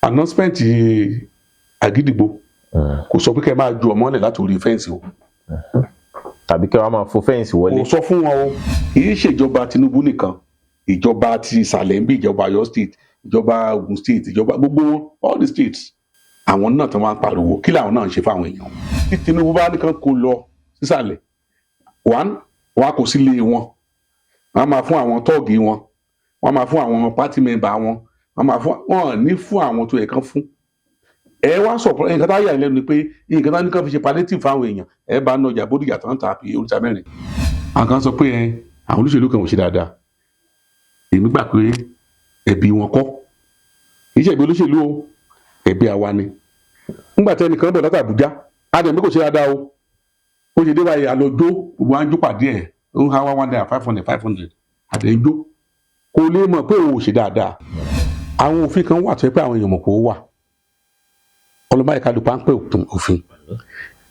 Announcement Àgídìgbò kò sọ pé kẹ́ ẹ máa ju ọmọ lẹ̀ láti orí fence o. Tàbí kí wọ́n máa fo fence wọlé. Kò sọ fún wọn o. Kì í ṣèjọba Tinubu nìkan, ìjọba ti ìsàlẹ̀ ń bí, ìjọba Ọ̀yọ́ State, ìjọba Ogun State, ìjọba gbogbo wọn, all the states, àwọn náà tó máa ń pariwo, kí làwọn náà ń ṣe fáwọn èèyàn? Tí Tinubu bá nìkan kó lọ sísàlẹ̀, one, wọn á kó sílé wọn, wọn á máa fún àwọn tọ́ọ̀gì wọn, wọn á máa fún àwọn party member wọn, wọn á máa fún wọn ní fún àwọn tó yẹ kán fún. Ẹ wá sọ nǹkan tá yà lẹ́nu ni pé nǹkan tá ní kán fi ṣe palliative fáwọn èèyàn, ẹ bá ń ọjà Bódìjà tán tàbí oríta mẹ́rin. Àwọn kan sọ pé ẹ àwọn olóṣèlú kan ò ṣe dáadáa. Èmi gbà pé ẹ̀bi wọn kọ́, kì í ṣe ẹ̀bi olóṣèlú o, ẹ̀bi àwa ni. Nígbà tí ẹnìkan bọ̀ láti Àbújá, àdèmí kò ṣe dáadáa o. Ó ṣe dé báyìí, àlọ́jó gbogbo à ń jó pàdé ẹ̀, ó ń ha wá one naira, 500, 500, àdé ń jó. Kò lè mọ̀ pé òun ò ṣe dáadáa. Àwọn òfin kan wà tó yẹ pé àwọn èèyàn mọ̀ pé ó wà. Ọlọ́mọ ìka lu páńpẹ́ òfin.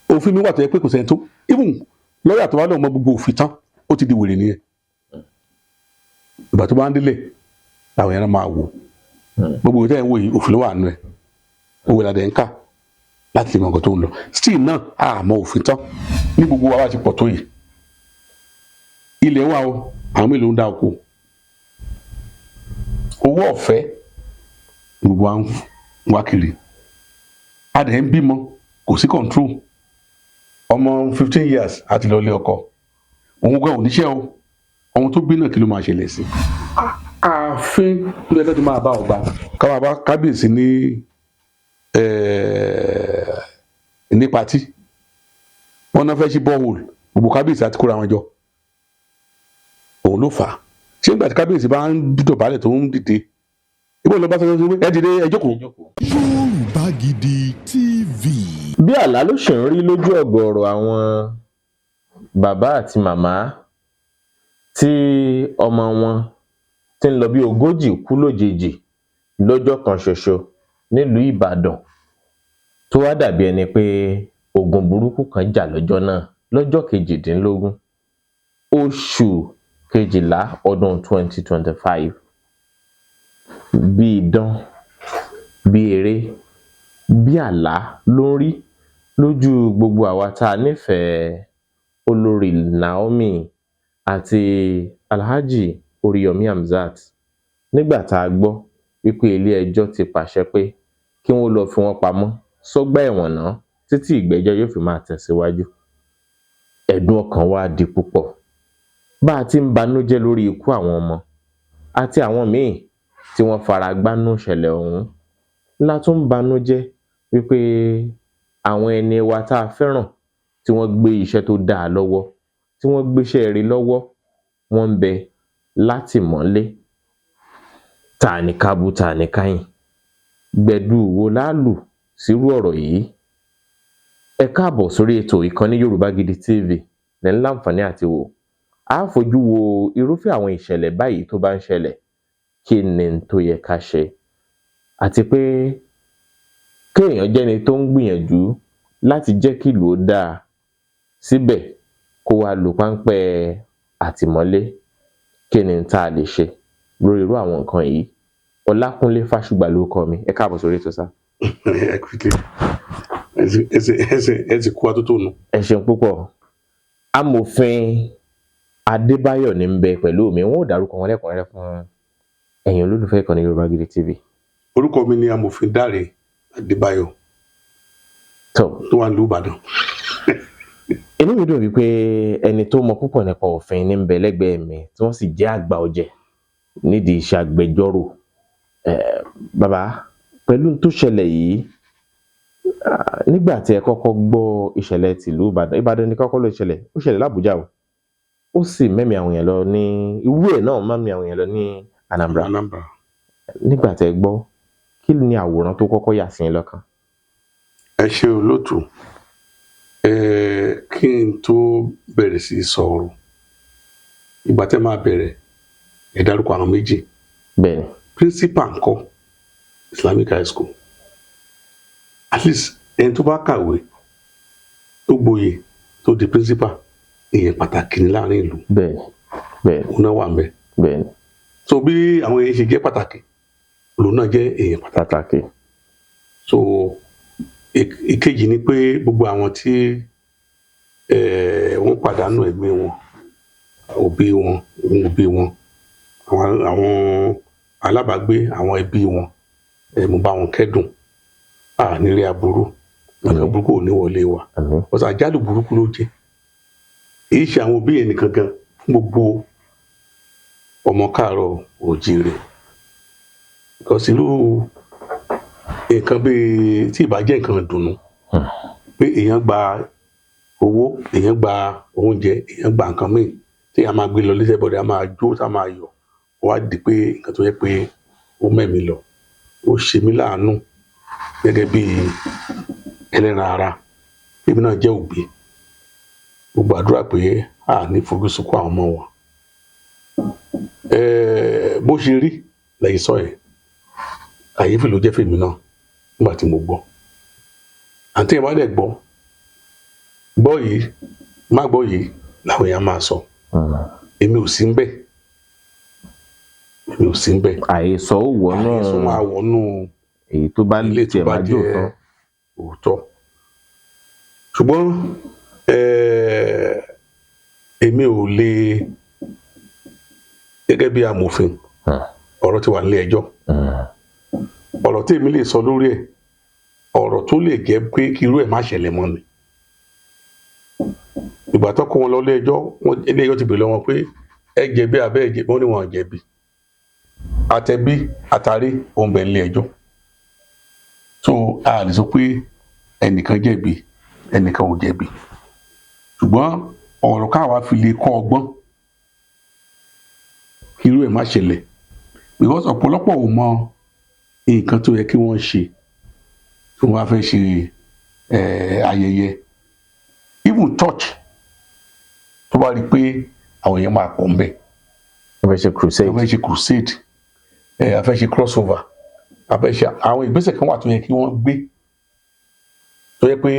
Òfin mi wà tó yẹ pé kò sẹ́ni tó, even lọ́ọ̀yà tó bá lọ́ọ̀ mọ gbogbo òfin tán, ó ti di wèrè nìyẹn. Ìgbà tó bá ń délẹ̀ làwọn èèyàn máa wò gbogbo ìtẹ́ ìwò yìí, òfin ló wà nù ẹ̀, òwe làdẹ̀ ń kà láti lè mọ nǹkan tó ń lọ. Still náà, àmọ́ òfin tán ní gbogbo wa bá ti pọ̀ tó yìí. Ilẹ̀ wa o, àwọn mélòó ń dá oko? Owó ọ̀fẹ́ gbogbo wa ń wá kiri, a dẹ̀ ń bímọ, kò sí control. Ọmọ 15 years àti lọ ilé ọkọ, òun gan ò níṣẹ́ o. Ohun tó bí náà, kí ló máa ṣẹlẹ̀ sí ààfin ló yẹ kó ti máa bá ọba, ká máa bá kábíyèsí ní party? Wọn náà fẹ́ ṣí borehole, gbogbo kábíyèsí àti kóra wọn jọ. Òun ló fà á. Ṣé nígbà tí kábíyèsí bá ń dọ̀bálẹ̀ tó ń dìde, ibo ló bá sọ pé ẹ dìde, ẹ jókòó? Yorùbá Gidi TV. Bí àlá ló ṣì ń rí lójú ọ̀gọ̀ọ̀rọ̀ àwọn bàbá àti màmá tí ọmọ wọn tí ń lọ bí 40 kú lójijì lọ́jọ́ kan ṣoṣo nílùú Ìbàdàn, tó wá dàbí ẹni pé ogun burúkú kan jà lọ́jọ́ náà, lọ́jọ́ 18 oṣù kejìlá ọdún 2025. Bí idán, bí eré, bí àlá ló ń rí lójú gbogbo àwa tá a nífẹ̀ẹ́ Olórí Naomi àti Alhaji Oríyọmí Hamzat, nígbà tá a gbọ́ wípé ilé-ẹjọ́ ti pàṣẹ pé kí wọ́n lọ́ọ́ fi wọ́n pamọ́ sọ́gbà ẹ̀wọ̀n náà títí ìgbẹ́jọ́ yóò fi máa tẹ̀síwájú. Ẹ̀dùn ọkàn wa di púpọ̀. Bá a ti ń banújẹ́ lórí ikú àwọn ọmọ àti àwọn míín tí wọ́n fara gbánú ìṣẹ̀lẹ̀ ọ̀hún, la tún ń banújẹ́ wípé àwọn ẹni wa tá a fẹ́ràn, tí wọ́n gbé iṣẹ́ tó dáa lọ́wọ́, tí wọ́n gbéṣẹ́ rere lọ́wọ́, wọ́n ń bẹ látìmọ́lé. Ta ni ká bú? Ta ni ká yìn? Gbẹ̀du wo la lù sírú ọ̀rọ̀ yìí? Ẹ káàbọ̀ sórí ètò. Ìkànnì Yorùbá Gidi TV lẹ́ ń láǹfààní àti wò. Á fojú wo irúfẹ́ àwọn ìṣẹ̀lẹ̀ báyìí tó bá ń ṣẹlẹ̀, kí ni n tó yẹ ká ṣe, àti pé kéèyàn jẹ́ni tó ń gbìyànjú láti jẹ́ kí ìlú ó dáa, síbẹ̀ kó wá lu páńpẹ́ àtìmọ́lé, kí ni n tá a lè ṣe lórí irú àwọn nǹkan yìí? Ọlákúnlé Fásùgbà lórúkọ mi. Ẹ káàbọ̀ sórí ètò sá. Ẹ kú ilé, ẹ ti kú atótónu. Ẹ ṣeun púpọ̀. Amòfin Adébáyọ̀ ní ń bẹ pẹ̀lú mi. Wọn ò dárúkọ wọn lẹ́kùnrẹ́rẹ́ fún ẹ̀yin olólùfẹ́ ìkànnì Yorùbá Gidi TV. Orúkọ mi ni Amòfin Dáre Adébáyọ̀ tó tó wà nílùú Ìbàdàn. Inú mi dùn wípé ẹni tó mọ púpọ̀ nípa òfin ní ń bẹ lẹ́gbẹ̀ẹ́ mi, tí wọ́n sì jẹ́ àgbà ọ̀jẹ̀ nídìí iṣẹ́ agbẹjọ́rò. Bàbá, pẹ̀lú tó ṣẹlẹ̀ yìí, nígbà tí ẹ kọ́kọ́ gbọ́ ìṣẹ̀lẹ̀ tìlú Ìbàdàn, Ìbàdàn ní kọ́kọ́ ló ṣẹlẹ̀, ó ṣẹlẹ̀ l'Àbújá o, ó sì mẹ́mìí àwọn èèyàn lọ ní irú ẹ̀ náà, mẹ́mìí àwọn èèyàn lọ ní Anambra. Anambra. Nígbà tí ẹ gbọ́, kí ni àwòrán tó kọ́kọ́ yà sí yín lọ́kàn? Ẹ ṣe, olóòtú. Ẹ kí n tó bẹ̀rẹ̀ sí í sọ̀rọ̀, ìgbà tẹ́ máa bẹ̀rẹ̀, ẹ dárúkọ àwọn méjì. Bẹ́ẹ̀ni. Principal ńkọ́, Islamic High School? At least, ẹni tó bá kàwé, tó gboyè, tó di principal, èèyàn pàtàkì ní láàrin ìlú. bẹ́ẹ̀ni bẹ́ẹ̀ni Òun náà wà ń bẹ̀. So bí àwọn èèyàn ṣe jẹ́ pàtàkì, lòun náà jẹ́ èèyàn pàtàkì. Pàtàkì. So ìkejì ni pé gbogbo àwọn tí wọ́n pàdánù ẹ̀mí wọn, òbí wọn, òun òbí wọn, àwọn alábàágbé, àwọn ẹbí wọn, mo bá wọn kẹ́dùn. À nílé aburú, nǹkan burúkú ò ní wọlé wa. Àmín. Ọ̀sán àjálù burúkú ló jẹ́. Èyí ṣe àwọn òbí yẹn nìkan gan, fún gbogbo ọmọ káàárọ̀ òjíire, because irú nǹkan bíi tí ìbá jẹ́ nǹkan ìdùnnú pé èèyàn gba owó, èèyàn gba oúnjẹ, èèyàn gba nǹkan míì tí a máa gbé lọ lẹ́sẹ̀ bọ̀dẹ̀, a máa jó, tá a máa yọ̀, ó wá di pé nǹkan tó yẹ pé ó mẹ̀mí lọ. Ó ṣe mí láàánú gẹ́gẹ́ bí ẹlẹ́ran ara. Èmi náà jẹ́ òbí, mo gbàdúrà pé a ní fojú sunkún àwọn ọmọ wa. Bó ṣe rí lẹ́yìn sọ yẹn, kàyéfì ló jẹ́ fèmí náà nígbà tí mo gbọ́. Àǹtí yẹn bá dẹ̀ gbọ́ gbọ́ yìí, má gbọ́ yìí làwọn èèyàn máa sọ. Èmi ò sí ń bẹ̀, èmi ò sí ń bẹ̀. Àhesọ ó wọnú. Àhesọ máa wọnú. Èyí tó bá ilé tó tiẹ̀ bá máa jó jẹ́ tán. Òótọ́, ṣùgbọ́n èmi ò lè, gẹ́gẹ́ bí amòfin, ọ̀rọ̀ ti wà nílé ẹjọ́. Ọ̀rọ̀ tí èmi lè sọ lórí ẹ̀, ọ̀rọ̀ tó lè jẹ́ pé kí irú ẹ̀ má ṣẹlẹ̀ mọ́ ni. Ìgbà tó kó wọn lọ ilé ẹjọ́, wọn ilé ẹjọ́ ti bèèrè lọ́wọ́ wọn pé ẹ jẹ̀bi àbẹ́ ẹ jẹ̀bi. Wọ́n ní wọn ò jẹ̀bi. Àtẹ̀bí àtàrí òun bẹ̀ nílé ẹjọ́, so a lè sọ pé ẹnìkan jẹ̀bi, ẹnìkan ò jẹ̀bi, ṣùgbọ́n ọ̀rọ̀ káwa fi lè kọ́ ọgbọ́n kí irú ẹ̀ má ṣẹlẹ̀, because ọ̀pọ̀lọpọ̀ ò mọ nǹkan tó yẹ kí wọ́n ṣe tí wọ́n bá fẹ́ ṣe ayẹyẹ. Even church tó bá rí i pé àwọn èèyàn máa pọ̀ ń bẹ̀, Wọ́n fẹ́ ṣe crusade. A fẹ́ ṣe crusade, a fẹ́ ṣe crossover, a fẹ́ ṣe àwọn ìgbésẹ̀ kan wà tó yẹ kí wọ́n gbé, tó yẹ pé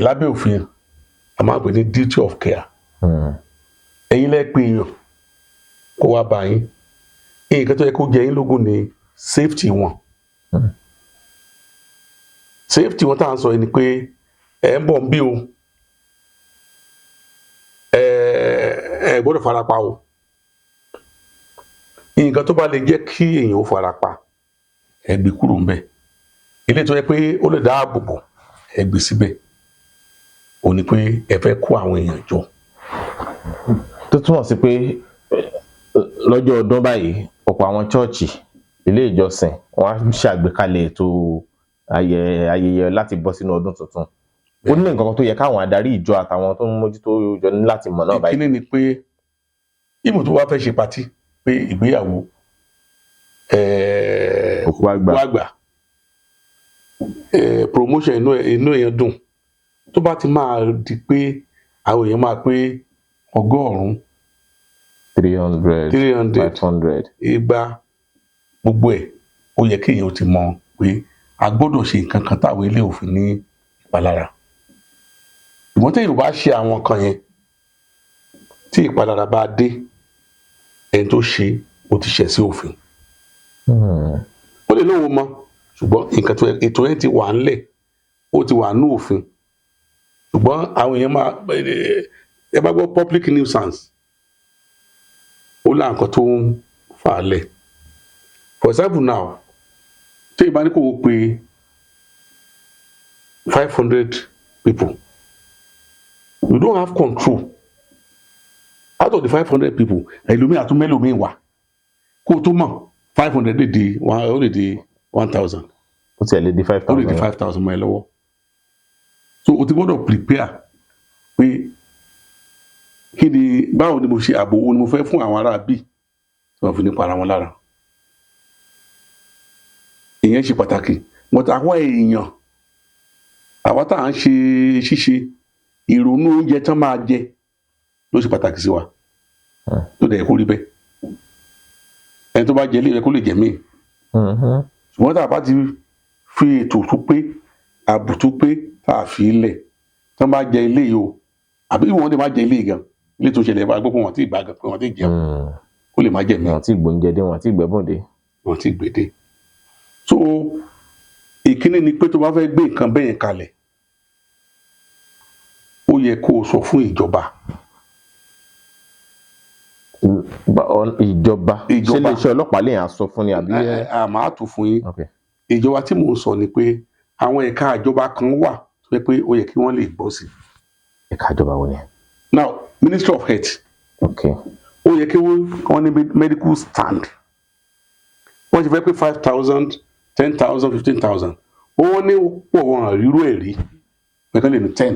lábẹ́ òfin a máa pè ní duty of care. Ẹ̀yin lẹ́ pé èèyàn kó wá bá yín, nǹkan tó yẹ kó jẹ yín lógún ni safety wọn. Safety wọn tá à ń sọ yìí ni pé ẹ ń bọ̀ ń bí o, ẹ gbọ́dọ̀ farapa o. Nǹkan tó bá lè jẹ́ kí èèyàn ó farapa, ẹ gbé kúrò ń bẹ̀. Ilé tó yẹ pé ó lè dáàbò bò, ẹ gbé síbẹ̀. Ò ní pé ẹ fẹ́ kó àwọn èèyàn jọ. Tó túmọ̀ sí pé lọ́jọ́ ọdún báyìí, ọ̀pọ̀ àwọn chọ́ọ̀chì, ilé ìjọsìn, wọ́n á ṣàgbékalẹ̀ ètò ayẹyẹ láti bọ́ sínú ọdún tuntun. Ó ní nǹkan kan tó yẹ káwọn adarí ìjọ àtàwọn tó ń mójútó ìjọ ní láti mọ̀ náà báyìí. Ìkíní ni pé ìmọ̀ tó wá fẹ́ ṣe party pé ìgbéyàwó, Òkú àgbà. Òkú àgbà, promotion, inú èèyàn dùn, tó bá ti máa di pé àwọn èèyàn máa pé 100, 300, 300, 500, 200, gbogbo ẹ̀, ó yẹ kí èèyàn ti mọ̀ pé a gbọ́dọ̀ ṣe nǹkan kan táwọn ilé òfin ní ìpalára. Ìwọ́n téèyàn bá ṣe àwọn nǹkan yẹn, tí ìpalára bá dé, ẹni tó ṣe ó ti ṣẹ̀ sí òfin. Ó lè lóun mọ̀, ṣùgbọ́n nǹkan tó ètò yẹn ti wà ńlẹ̀, ó ti wà ní òfin, ṣùgbọ́n àwọn èèyàn máa, ẹ bá gbọ́ public nuisance, ó lá nǹkan tó ń fà á lẹ̀. For example now, tí ìbá ní kò wó pé 500 people, you don't have control. Out of the 500 people, ẹlòmíì àtún mẹ́lòmíì wà, kó o tó mọ̀, 500 lè di one, ó lè di 1,000. Ó tiẹ̀ lè di five Ó lè di thousand. 5,000 mọ́ ẹ lọ́wọ́. So o ti gbọ́dọ̀ prepare pé kí ni, báwo ni mo ṣe, ààbò wo ni mo fẹ́ fún àwọn ará bí tí wọ́n fi ní para wọn lára. Ìyẹn ṣe pàtàkì, but àwọn èèyàn, àwa tá à ń ṣe ṣíṣe, ìrònú oúnjẹ tán máa jẹ ló ṣe pàtàkì sí wa. Tó dẹ̀ kó rí bẹ́ẹ̀, ẹni tó bá jẹ ilé rẹ kó lè jẹ míì. Ṣùgbọ́n tá a bá ti fi ètò tó pé, ààbò tó pé, tá a fi lẹ̀, tí wọ́n bá jẹ ilé yìí o, àbí wọ́n lè má jẹ ilé yìí gan, ilé tó ṣẹlẹ̀, bá gbọ́ pé wọ́n ti gbà gan, pé wọ́n ti jẹun, ó lè má jẹ míì. Wọn ti gbóúnjẹ dé, wọn ti gbẹ́bùn dé. Wọ́n ti gbé dé. So ìkíní ni pé tó bá fẹ́ gbé nǹkan bẹ́ẹ̀ yẹn kalẹ̀, ó yẹ kó o sọ fún ìjọba. Ìjọba, ṣé Ìjọba. iléeṣẹ́ ọlọ́pàá lè yàn sọ fún ni àbí? Àmọ́ àtò fún yín. Ok. Ìjọba tí mò ń sọ ni pé àwọn ẹ̀ka ìjọba kan wà tó yẹ pé ó yẹ kí wọ́n lè gbọ́ sí. Ẹ̀ka ìjọba wo ni? Now, Ministry of Health, ó yẹ kí wọ́n ní medical stand. Wọ́n ti fẹ́ pé 5,000, 10,000, 15,000, wọ́n ní pọ̀, wọn rírú ẹ̀ rí nǹkan lè ní 10.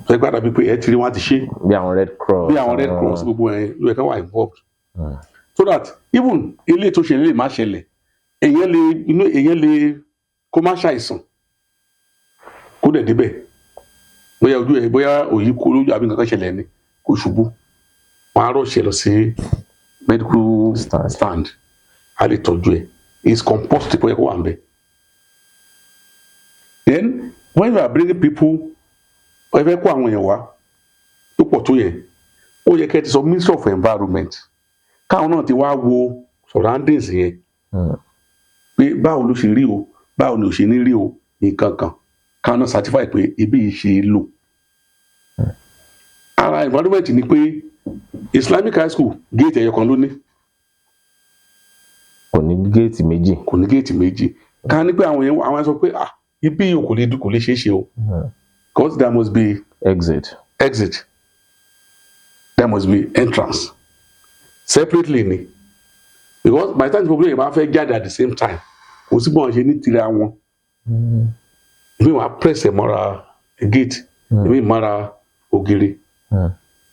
Tó yẹ pé àdàbí pé ẹ ti rí wọn á ti ṣe. Bí àwọn Red Cross. Bí àwọn Red Cross, gbogbo ẹ̀ ló yẹ ká wà involved, so that even ilé tó ṣẹlẹ̀ lè má ṣẹlẹ̀, èèyàn lè inú èèyàn lè kó má ṣàìsàn, kó dẹ̀ débẹ̀, bóyá ojú ẹ̀, bóyá òyì kó lójú àbí nǹkan kan ṣẹlẹ̀ ni, kó ṣubú, wọn á rush ẹ̀ lọ sí medical stand. Stand, á lè tọ́jú ẹ̀. It's compulsory bóyá kó wà ń bẹ̀. Then when you are bringing people, ẹ fẹ́ kó àwọn èèyàn wá tó pọ̀ tó yẹn, ó yẹ kẹ́ ẹ ti sọ Ministry of Environment, káwọn náà ti wá wo surroundings yẹn pé báwo ló ṣe rí o, báwo ni ò ṣe ní rí o, nǹkan kan, káwọn náà certify pé ibi yìí ṣe é lò. Ara environment ni pé Islamic High School, gate ẹyọ kan ló ní. Kò ní géètì méjì. Kò ní géètì méjì. Ká ní pé àwọn yẹn, àwọn yẹn sọ pé, ah, ibi yìí kò lè ṣeé ṣe o, because there must be exit. Exit, there must be entrance separately ni, because by the time the population bá fẹ́ jáde at the same time, kò sí bọ́n ṣe ní tira wọn. Èmi wàá press ẹ̀ mọ́ra gate, èmi mọ́ra ògiri.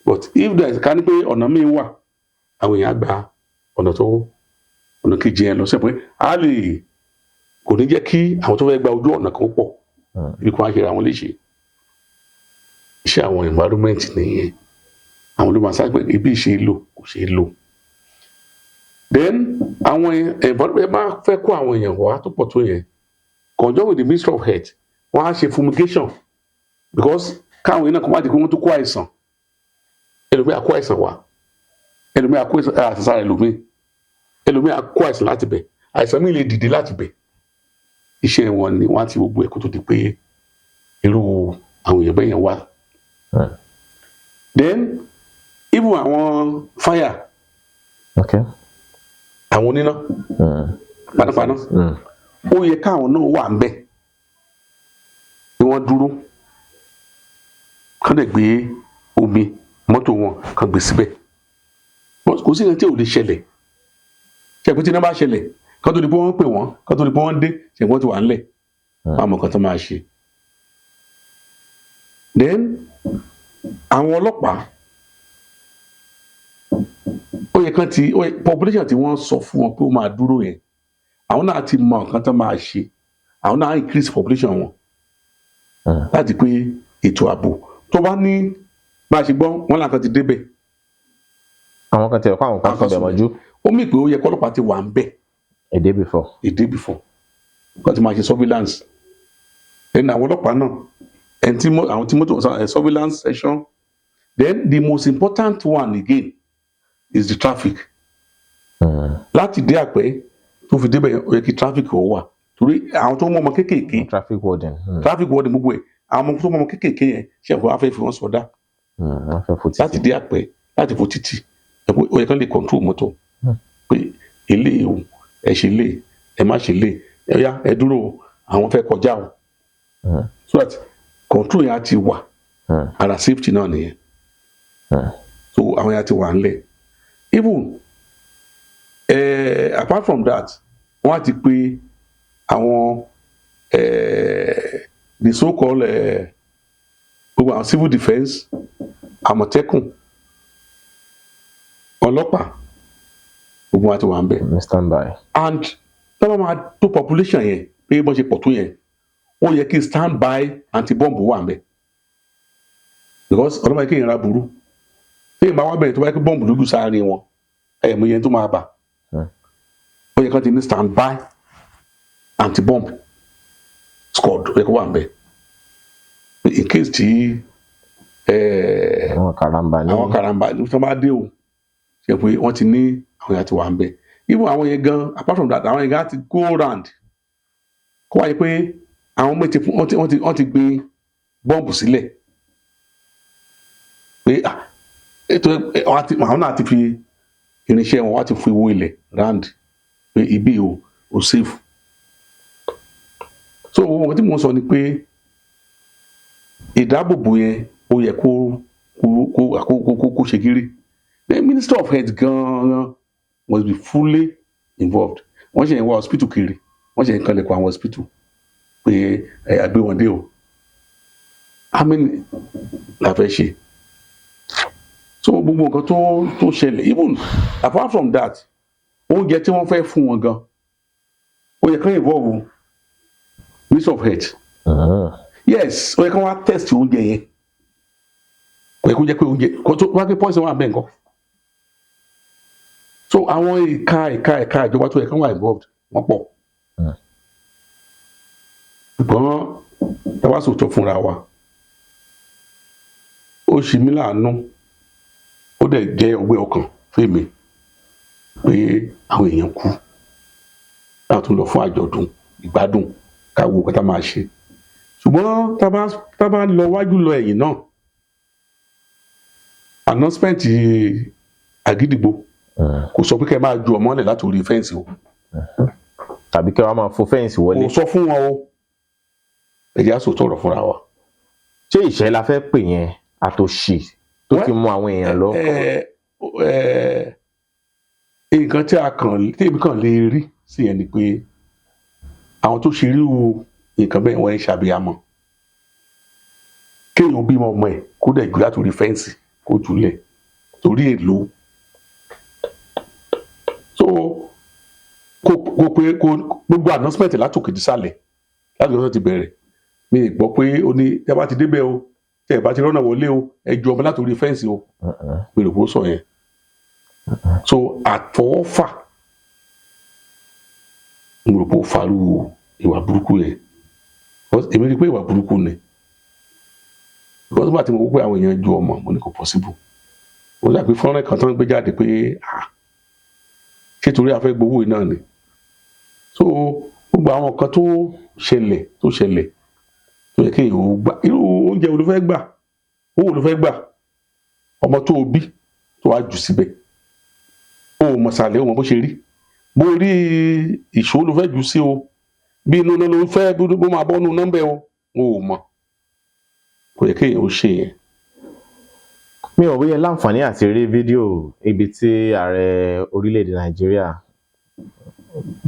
But if there is, ká ní pé ọ̀nà míì wà, àwọn èèyàn á gba ọ̀nà tó ọ̀nà kejì yẹn lọ sí ẹ̀, pé a lè kò ní jẹ́ kí àwọn tó fẹ́ gba ojú ọ̀nà kan pọ̀ ibi kan á ṣe ra wọn léṣe. Iṣẹ́ àwọn environment nìyẹn. Àwọn ló máa sáré pé ibi ṣe é lò, kò ṣe é lò. Then àwọn environment bá fẹ́ kó àwọn èèyàn wá tó pọ̀ tó yẹn, conjunction with the Ministry of Health, wọ́n á ṣe fumigation, because káwọn èèyàn náà kó má di pé wọ́n tó kó àìsàn. Ẹlòmíì á kó àìsàn wá, ẹlòmíì á kó àìsàn sára ẹlòmíì, ẹlòmíì á kó àìsàn láti bẹ̀, àìsàn míì lè dìde láti bẹ̀. Iṣẹ́ wọn ni wọ́n á ti gbogbo ẹ̀ kó tó di pé irú àwọn èèyàn bẹ́ẹ̀ yẹn wá. Then even àwọn fire, àwọn oníná panápaná, ó yẹ káwọn náà wà ń bẹ̀ kí wọ́n dúró, kán dẹ̀ gbé omi mọ́tò wọn kán gbé síbẹ̀. But kò sí nǹkan tí ò lè ṣẹlẹ̀. Ṣe pé tí iná bá ṣẹlẹ̀, kán tó di pé wọ́n pè wọ́n, kán tó di pé wọ́n dé, ṣe wọ́n ti wà ńlẹ̀, wọ́n á mọ̀ nǹkan tó máa ṣe. Then àwọn ọlọ́pàá, ó yẹ kán ti population tí wọ́n sọ fún wọn pé ó máa dúró yẹn, àwọn náà ti mọ nǹkan tó máa ṣe. Àwọn náà increase population wọn láti pé ètò ààbò tó bá ní bá a ṣe gbọ́ wọn làǹkan ti débẹ̀. Àwọn kan tiẹ̀ kọ́, àwọn kan Àwọn kan sọ bẹ̀ sùn. mọ́jú. Ó mì pé ó yẹ kọ́lọ́pàá ti wà ń bẹ̀ a day before. A day before, wọ́n ti máa ṣe surveillance. Then àwọn ọlọ́pàá náà, ẹni tí àwọn tí mọ́tò, surveillance section. Then the most important one again is the traffic. Láti dé àpẹ́ tó fi débẹ̀, ó yẹ kí traffic ó wà, torí àwọn tó mú ọmọ kéékèèké. Traffic warden. Traffic warden, gbogbo ẹ̀, àwọn ọmọ tó mú ọmọ kéékèèké yẹn ṣe ẹ̀kọ́ afẹ́ fi wọ́n sọdá. Wọ́n fẹ́ fò Láti títì. dé àpẹ́ láti fò títì, ó yẹ kán lè control mọ́tò pé eléyìí o, ẹ ṣe lé, ẹ má ṣe lé, ẹ yá, ẹ dúró o, àwọn fẹ́ kọjá o, so that control yẹn á ti wà. Ara safety náà nìyẹn. So àwọn yẹn á ti wà ńlẹ̀. Even apart from that, wọ́n á ti pe àwọn the so called gbogbo àwọn civil defence, Àmọ̀tẹ́kùn, ọlọ́pàá, gbogbo wọn á ti wà ń bẹ̀. Ní standby. And tọ́wọ́ máa tó population yẹn pé bọ́n ṣe pọ̀ tó yẹn, ó yẹ kí stand by anti-bomb wà ń bẹ̀, because ọlọ́mọ yẹn kéèyàn ra burú téèyàn bá wá bẹ̀rẹ̀, tó bá yẹ kí bọ́ǹbù lójú sáárín wọn, ẹ̀ mọ iye tó máa bà. Ó yẹ kí wọ́n ti ní stand by anti-bomb squad, ó yẹ kó wà ń bẹ̀ in case tí Àwọn karamba ní. Àwọn karamba ní tó bá dé o, ṣe pé wọ́n ti ní àwọn yàtọ̀ wà ń bẹ̀. Even àwọn yẹn gan, apart from that, àwọn yẹn gan ti go round kó wáyé pé àwọn ọmọ ti fún wọ́n ti gbin bọ́ǹbù sílẹ̀ pé ah, ètò àwọn náà ti fi irinṣẹ́ wọn wá ti fi wo ilẹ̀ round pé ibi ò safe. So ohun tí mo ń sọ ni pé ìdáàbòbò yẹn, ó yẹ kó ṣe kiri. The Minister of Health gan-an must be fully involved. Wọ́n ṣe ń wá hospital kiri, wọ́n ṣe ń kanlẹ̀kùn àwọn hospital pé ẹ àgbé wọn dé o. How many la fẹ́ ṣe? So gbogbo nǹkan tó ṣẹlẹ̀, even apart from that, oúnjẹ tí wọ́n fẹ́ fún wọn gan, ó yẹ kán involve Minister of Health. Yes, ó yẹ kán wá test oúnjẹ yẹn. Kò yẹ kó jẹ́ pé oúnjẹ kó tó wá pé poison wà bẹ́ẹ̀ nǹkan. So àwọn ẹ̀ka ìjọba tó yẹ kán wà involved, wọ́n pọ̀. Ṣùgbọ́n tá a bá sòótọ́ fúnra wa, ó ṣe mí láàánú, ó dẹ̀ jẹ́ ọgbẹ́ ọkàn fún mi pé àwọn èèyàn kú, láti tún lọ fún àjọ̀dún ìgbádùn, ká wo nǹkan tá máa ṣe. Ṣùgbọ́n tá a bá lọ wájú lọ ẹ̀yìn náà, announcement Àgídìgbò kò sọ pé kẹ́ ẹ máa ju ọmọ lẹ̀ láti orí fence o. Tàbí kí wọ́n máa fo fence wọlé. Kò sọ fún wọn o. Ẹ jẹ́ á sòótọ́ ọ̀rọ̀ fúnra wa. Ṣé ìṣẹ́ la fẹ́ pè yẹn, àtòṣì tó ti mú àwọn èèyàn lọ? Nǹkan tí a kàn tí èmi kàn lè rí sí yẹn ni pé àwọn tó ṣe irú nǹkan bẹ́ẹ̀, wọ́n ń ṣàbíyamọ. Kéèyàn bímọ ọmọ ẹ̀, kó dẹ̀ jù láti orí fence, kó jùlẹ̀ torí èlò. So kò pé kò gbogbo announcement látòkè dísàlẹ̀ láti ọ̀sán ti bẹ̀rẹ̀, mi ì gbọ́ pé ó ní tẹ́ bá ti débẹ̀ o, tẹ́ bá ti rọ́nà wọlé o, ẹ ju ọmọ láti orí fence o. Mi rò pé ó sọ yẹn. So àfọwọ́fà, mo rò pé ó farú ìwà burúkú yẹn. Because èmi rí i pé ìwà burúkú ni, because nígbà tí mo wò pé àwọn èèyàn ju ọmọ, mo ní kò possible. Ó dà pé fọ́nrán kan tó ń gbé jáde pé, ah, ṣé torí a fẹ́ gbowó yìí náà ni? So gbogbo àwọn nǹkan tó ṣẹlẹ̀ tó yẹ kéèyàn ó gbà, irú oúnjẹ wo ló fẹ́ gbà, owó wo ló fẹ́ gbà, ọmọ tó o bí tó wàá jù síbẹ̀, o ò mọ̀ sàlẹ̀, o mọ̀ bó ṣe rí, bó rí ìṣó ló fẹ́ jù sí o, bí inú iná ló fẹ́ bó máa bọ́ nínú nọ́mbẹ̀ o, o ò mọ̀. Kò yẹ kéèyàn ó ṣe yẹn. Mi ò bóyá láǹfààní àti rí fídíò ibi tí ààrẹ orílẹ̀-èdè Nàìjíríà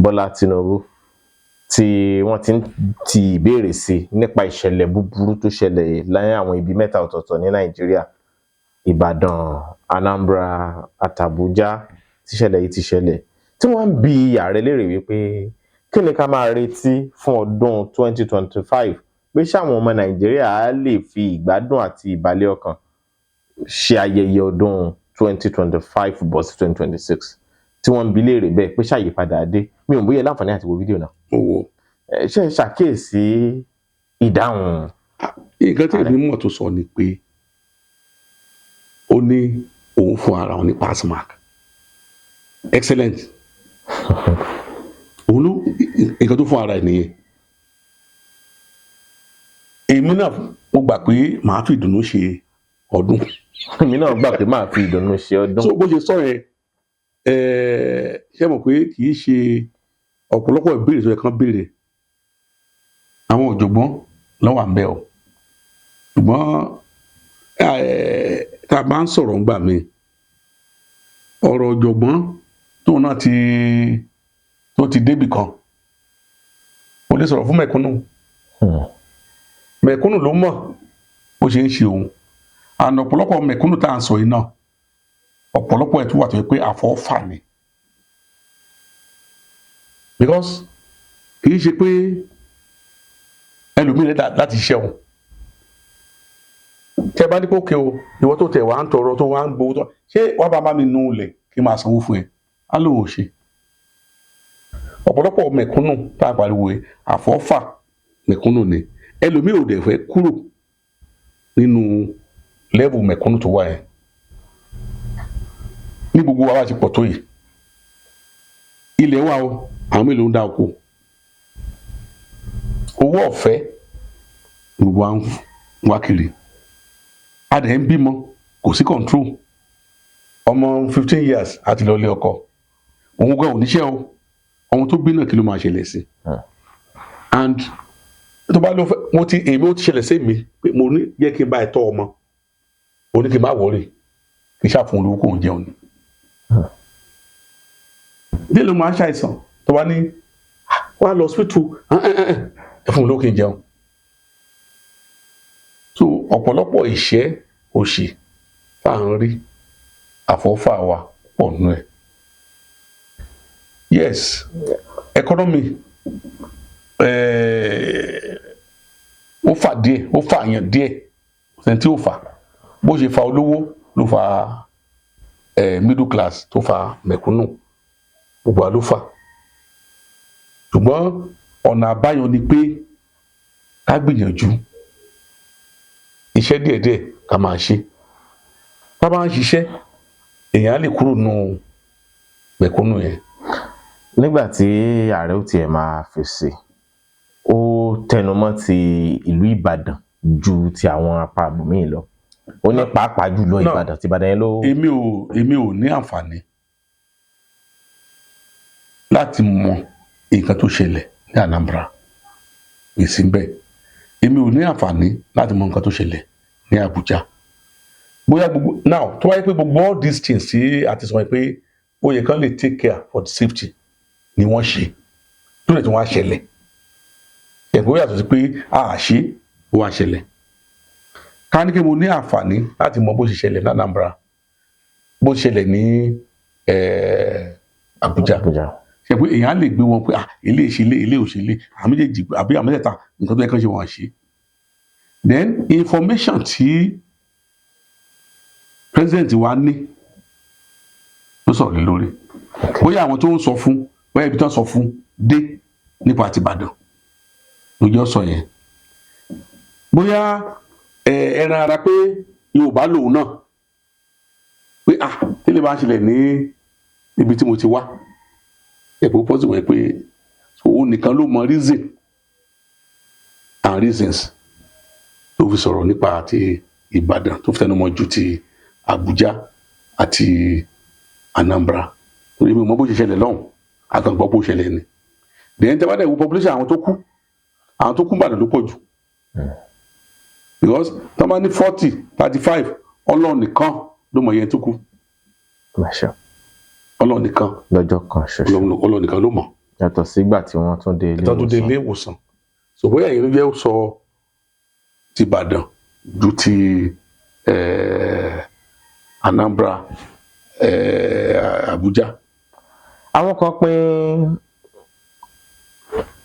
Bọ́lá Tinubu tí wọ́n ti ń ti ìbéèrè sí nípa ìṣẹ̀lẹ̀ búburú tó ṣẹlẹ̀ láyé àwọn ibi mẹ́ta ọ̀tọ̀ọ̀tọ̀ ní Nàìjíríà, Ìbàdàn, Anambra àtàbújá, tíṣẹ̀lẹ̀ yìí ti ṣẹlẹ̀, tí wọ́n ń bi ààrẹ léèrè wípé kí ni ká máa retí fún ọdún 2025, pé ṣáwọn ọmọ Nàìjíríà á lè fi ìgbádùn àti ìbàlẹ̀ ọkàn ṣe ayẹyẹ ọdún 2025 bọ́ sí 2026, tí wọ́n ń bi léèrè bẹ́ẹ̀ pé ṣàyípadà dé. Mi ò bóyá láǹfààní àti wo fídíò náà. Mo wò. Ẹ ṣe é ṣàkíyèsí ìdáhùn? Nǹkan tí èmi mọ̀ tó sọ ni pé ó ní òun fún ara òun ní pass mark, excellent. Òun ló nǹkan tó fún ara ẹ̀ nìyẹn. Èmi náà, mo gbà pé màá fi ìdùnnú ṣe ọdún. Èmi náà gbà pé máa fi ìdùnnú ṣe ọdún. So bó ṣe sọ yẹn, ṣé mọ̀ pé kì í ṣe ọ̀pọ̀lọpọ̀ ìbéèrè tó yẹ kán béèrè, àwọn ọ̀jọ̀gbọ́n ló wà ń bẹ̀ o. Ṣùgbọ́n tá a bá ń sọ̀rọ̀ ńgbà míì, ọ̀rọ̀ ọ̀jọ̀gbọ́n tóun náà ti tó ti débì kan, kò lè sọ̀rọ̀ fún mẹ̀kúnnù. Mẹ̀kúnnù ló mọ̀ bó ṣe ń ṣe òun. Àná ọ̀pọ̀lọpọ̀ mẹ̀kúnnù tá à ń sọ yìí náà, ọ̀pọ̀lọpọ̀ ẹ̀ tún wà tó yẹ pé àfọwọ́fà ni, because kì í ṣe pé ẹlòmíì rẹ̀ láti ṣiṣẹ́ òun. Tí ẹ bá ní pé òkè o, ìwọ tó tẹ̀ wá ń tọrọ, tó wá ń gbowó tó, ṣé wàá bá mi nu ilẹ̀ kí n máa sanwó fún ẹ? Á lóun ò ṣe. Ọ̀pọ̀lọpọ̀ mẹ̀kúnnù tá a pariwo yìí, àfọwọ́fà mẹ̀kúnnù ni. Ẹlòmíì ò dẹ̀ fẹ́ kúrò nínú level mẹ̀kúnnù tó wà yẹn. Ní gbogbo wa bá ti pọ̀ tó yìí. Ilẹ̀ wa o, àwọn mélòó ń dá oko? Owó ọ̀fẹ́ gbogbo wa ń wá kiri. A dẹ̀ ń bímọ, kò sí control. Ọmọ 15 years á ti lọ ilé ọkọ, òun gan ò níṣẹ́ o. Ọmọ tó bí náà, kí ló máa ṣẹlẹ̀ sí? And tó bá lọ fẹ́, mo ti, èmi, ó ti ṣẹlẹ̀ sí mi pé mo ní jẹ́ kí n bá ẹ tọ́ ọmọ, mo ní kí n má worry, kí n ṣàfihàn olówó kò ń jẹun ni. Bí ló máa ń ṣàìsàn, tó bá ní wá lọ hospital, ẹ fún mi lówó kí n jẹun. So ọ̀pọ̀lọpọ̀ ìṣẹ́ òṣì tá à ń rí, àfọ́fà wa pọ̀ nù ẹ̀. Yes, economy, ó fà díẹ̀, ó fà yàn díẹ̀, sẹ́ni tí ó fà bó ṣe fa olówó ló fa middle class, tó fa mẹ̀kúnnù, gbogbo wa ló fà. Ṣùgbọ́n ọ̀nà àbáyọ ni pé ká gbìyànjú iṣẹ́ díẹ̀díẹ̀ ká máa ṣe. Tá bá ń ṣiṣẹ́, èèyàn á lè kúrò nù mẹ̀kúnnù yẹn. Nígbà tí ààrẹ ó tiẹ̀ máa fèsì, ó tẹnumọ́ ti ìlú Ìbàdàn ju ti àwọn apá ibòmíì lọ. Ó ní pàápàá jùlọ No. Ìbàdàn, ti Ìbàdàn yẹn ló. Èmi ò ní àǹfààní láti mọ nǹkan tó ṣẹlẹ̀ ní Anambra, èsì ń bẹ. Èmi ò ní àǹfààní láti mọ nǹkan tó ṣẹlẹ̀ ní Abuja. Bóyá gbogbo now, tó wáyé pé gbogbo all these things tí a ti sọ pé ó yẹ kán lè take care for the safety ni wọ́n ṣe, tó lè tún wá ṣẹlẹ̀, ẹ̀kọ́ yàtọ̀ sí pé a ṣe, ó wá ṣẹlẹ̀. Ká ní kí mo ní àǹfààní láti mọ bó ṣe ṣẹlẹ̀ ní Anambra, bó ṣe ṣẹlẹ̀ ní Abuja, Abuja. ṣe pé èèyàn á lè gbé wọn pé, ah, ilé ìṣe ilé, ilé òṣèlé, àwọn méjèèjì àbí àwọn mẹ́tẹ̀ẹ̀ta, nǹkan tó yẹ kán ṣe, wọ́n ṣe. Then information tí president wa ní ló sọ̀rọ̀ lé lórí, bóyá àwọn tó ń sọ fún, bóyá ibi tó ń sọ fún dé nípa ti Ìbàdàn ló jẹ́ sọ yẹn, bóyá ẹran ara pé Yorùbá lòun náà pé, ah, tí lè bá ń ṣẹlẹ̀ ní ibi tí mo ti wá, ẹ̀pọ̀ possible pé òun nìkan ló mọ reason and reasons tó fi sọ̀rọ̀ nípa ti Ìbàdàn, tó fi tẹnumọ́ ju ti Abuja àti Anambra, torí mi ò mọ bó ṣe ṣẹlẹ̀ lọ́hùn, àkàngbọ́ bó ṣẹlẹ̀ ni. Then tẹ́ bá dẹ̀ wo population àwọn tó kú, àwọn tó kú Ìbàdàn ló pọ̀ jù, because tọ́ bá ní 40, 35, Ọlọ́run nìkan ló mọ iye tó kú. Masha. Ọlọ́run nìkan. Lọ́jọ́ kan ṣoṣo. Ọlọ́run nìkan ló mọ̀. Yàtọ̀ sígbà tí wọ́n tún dé ilé tó tún dé ìwòsàn. Ilé ìwòsàn. So bóyá èyí ló jẹ́ sọ ti Ìbàdàn ju ti Anambra, Abuja. Àwọn kan pín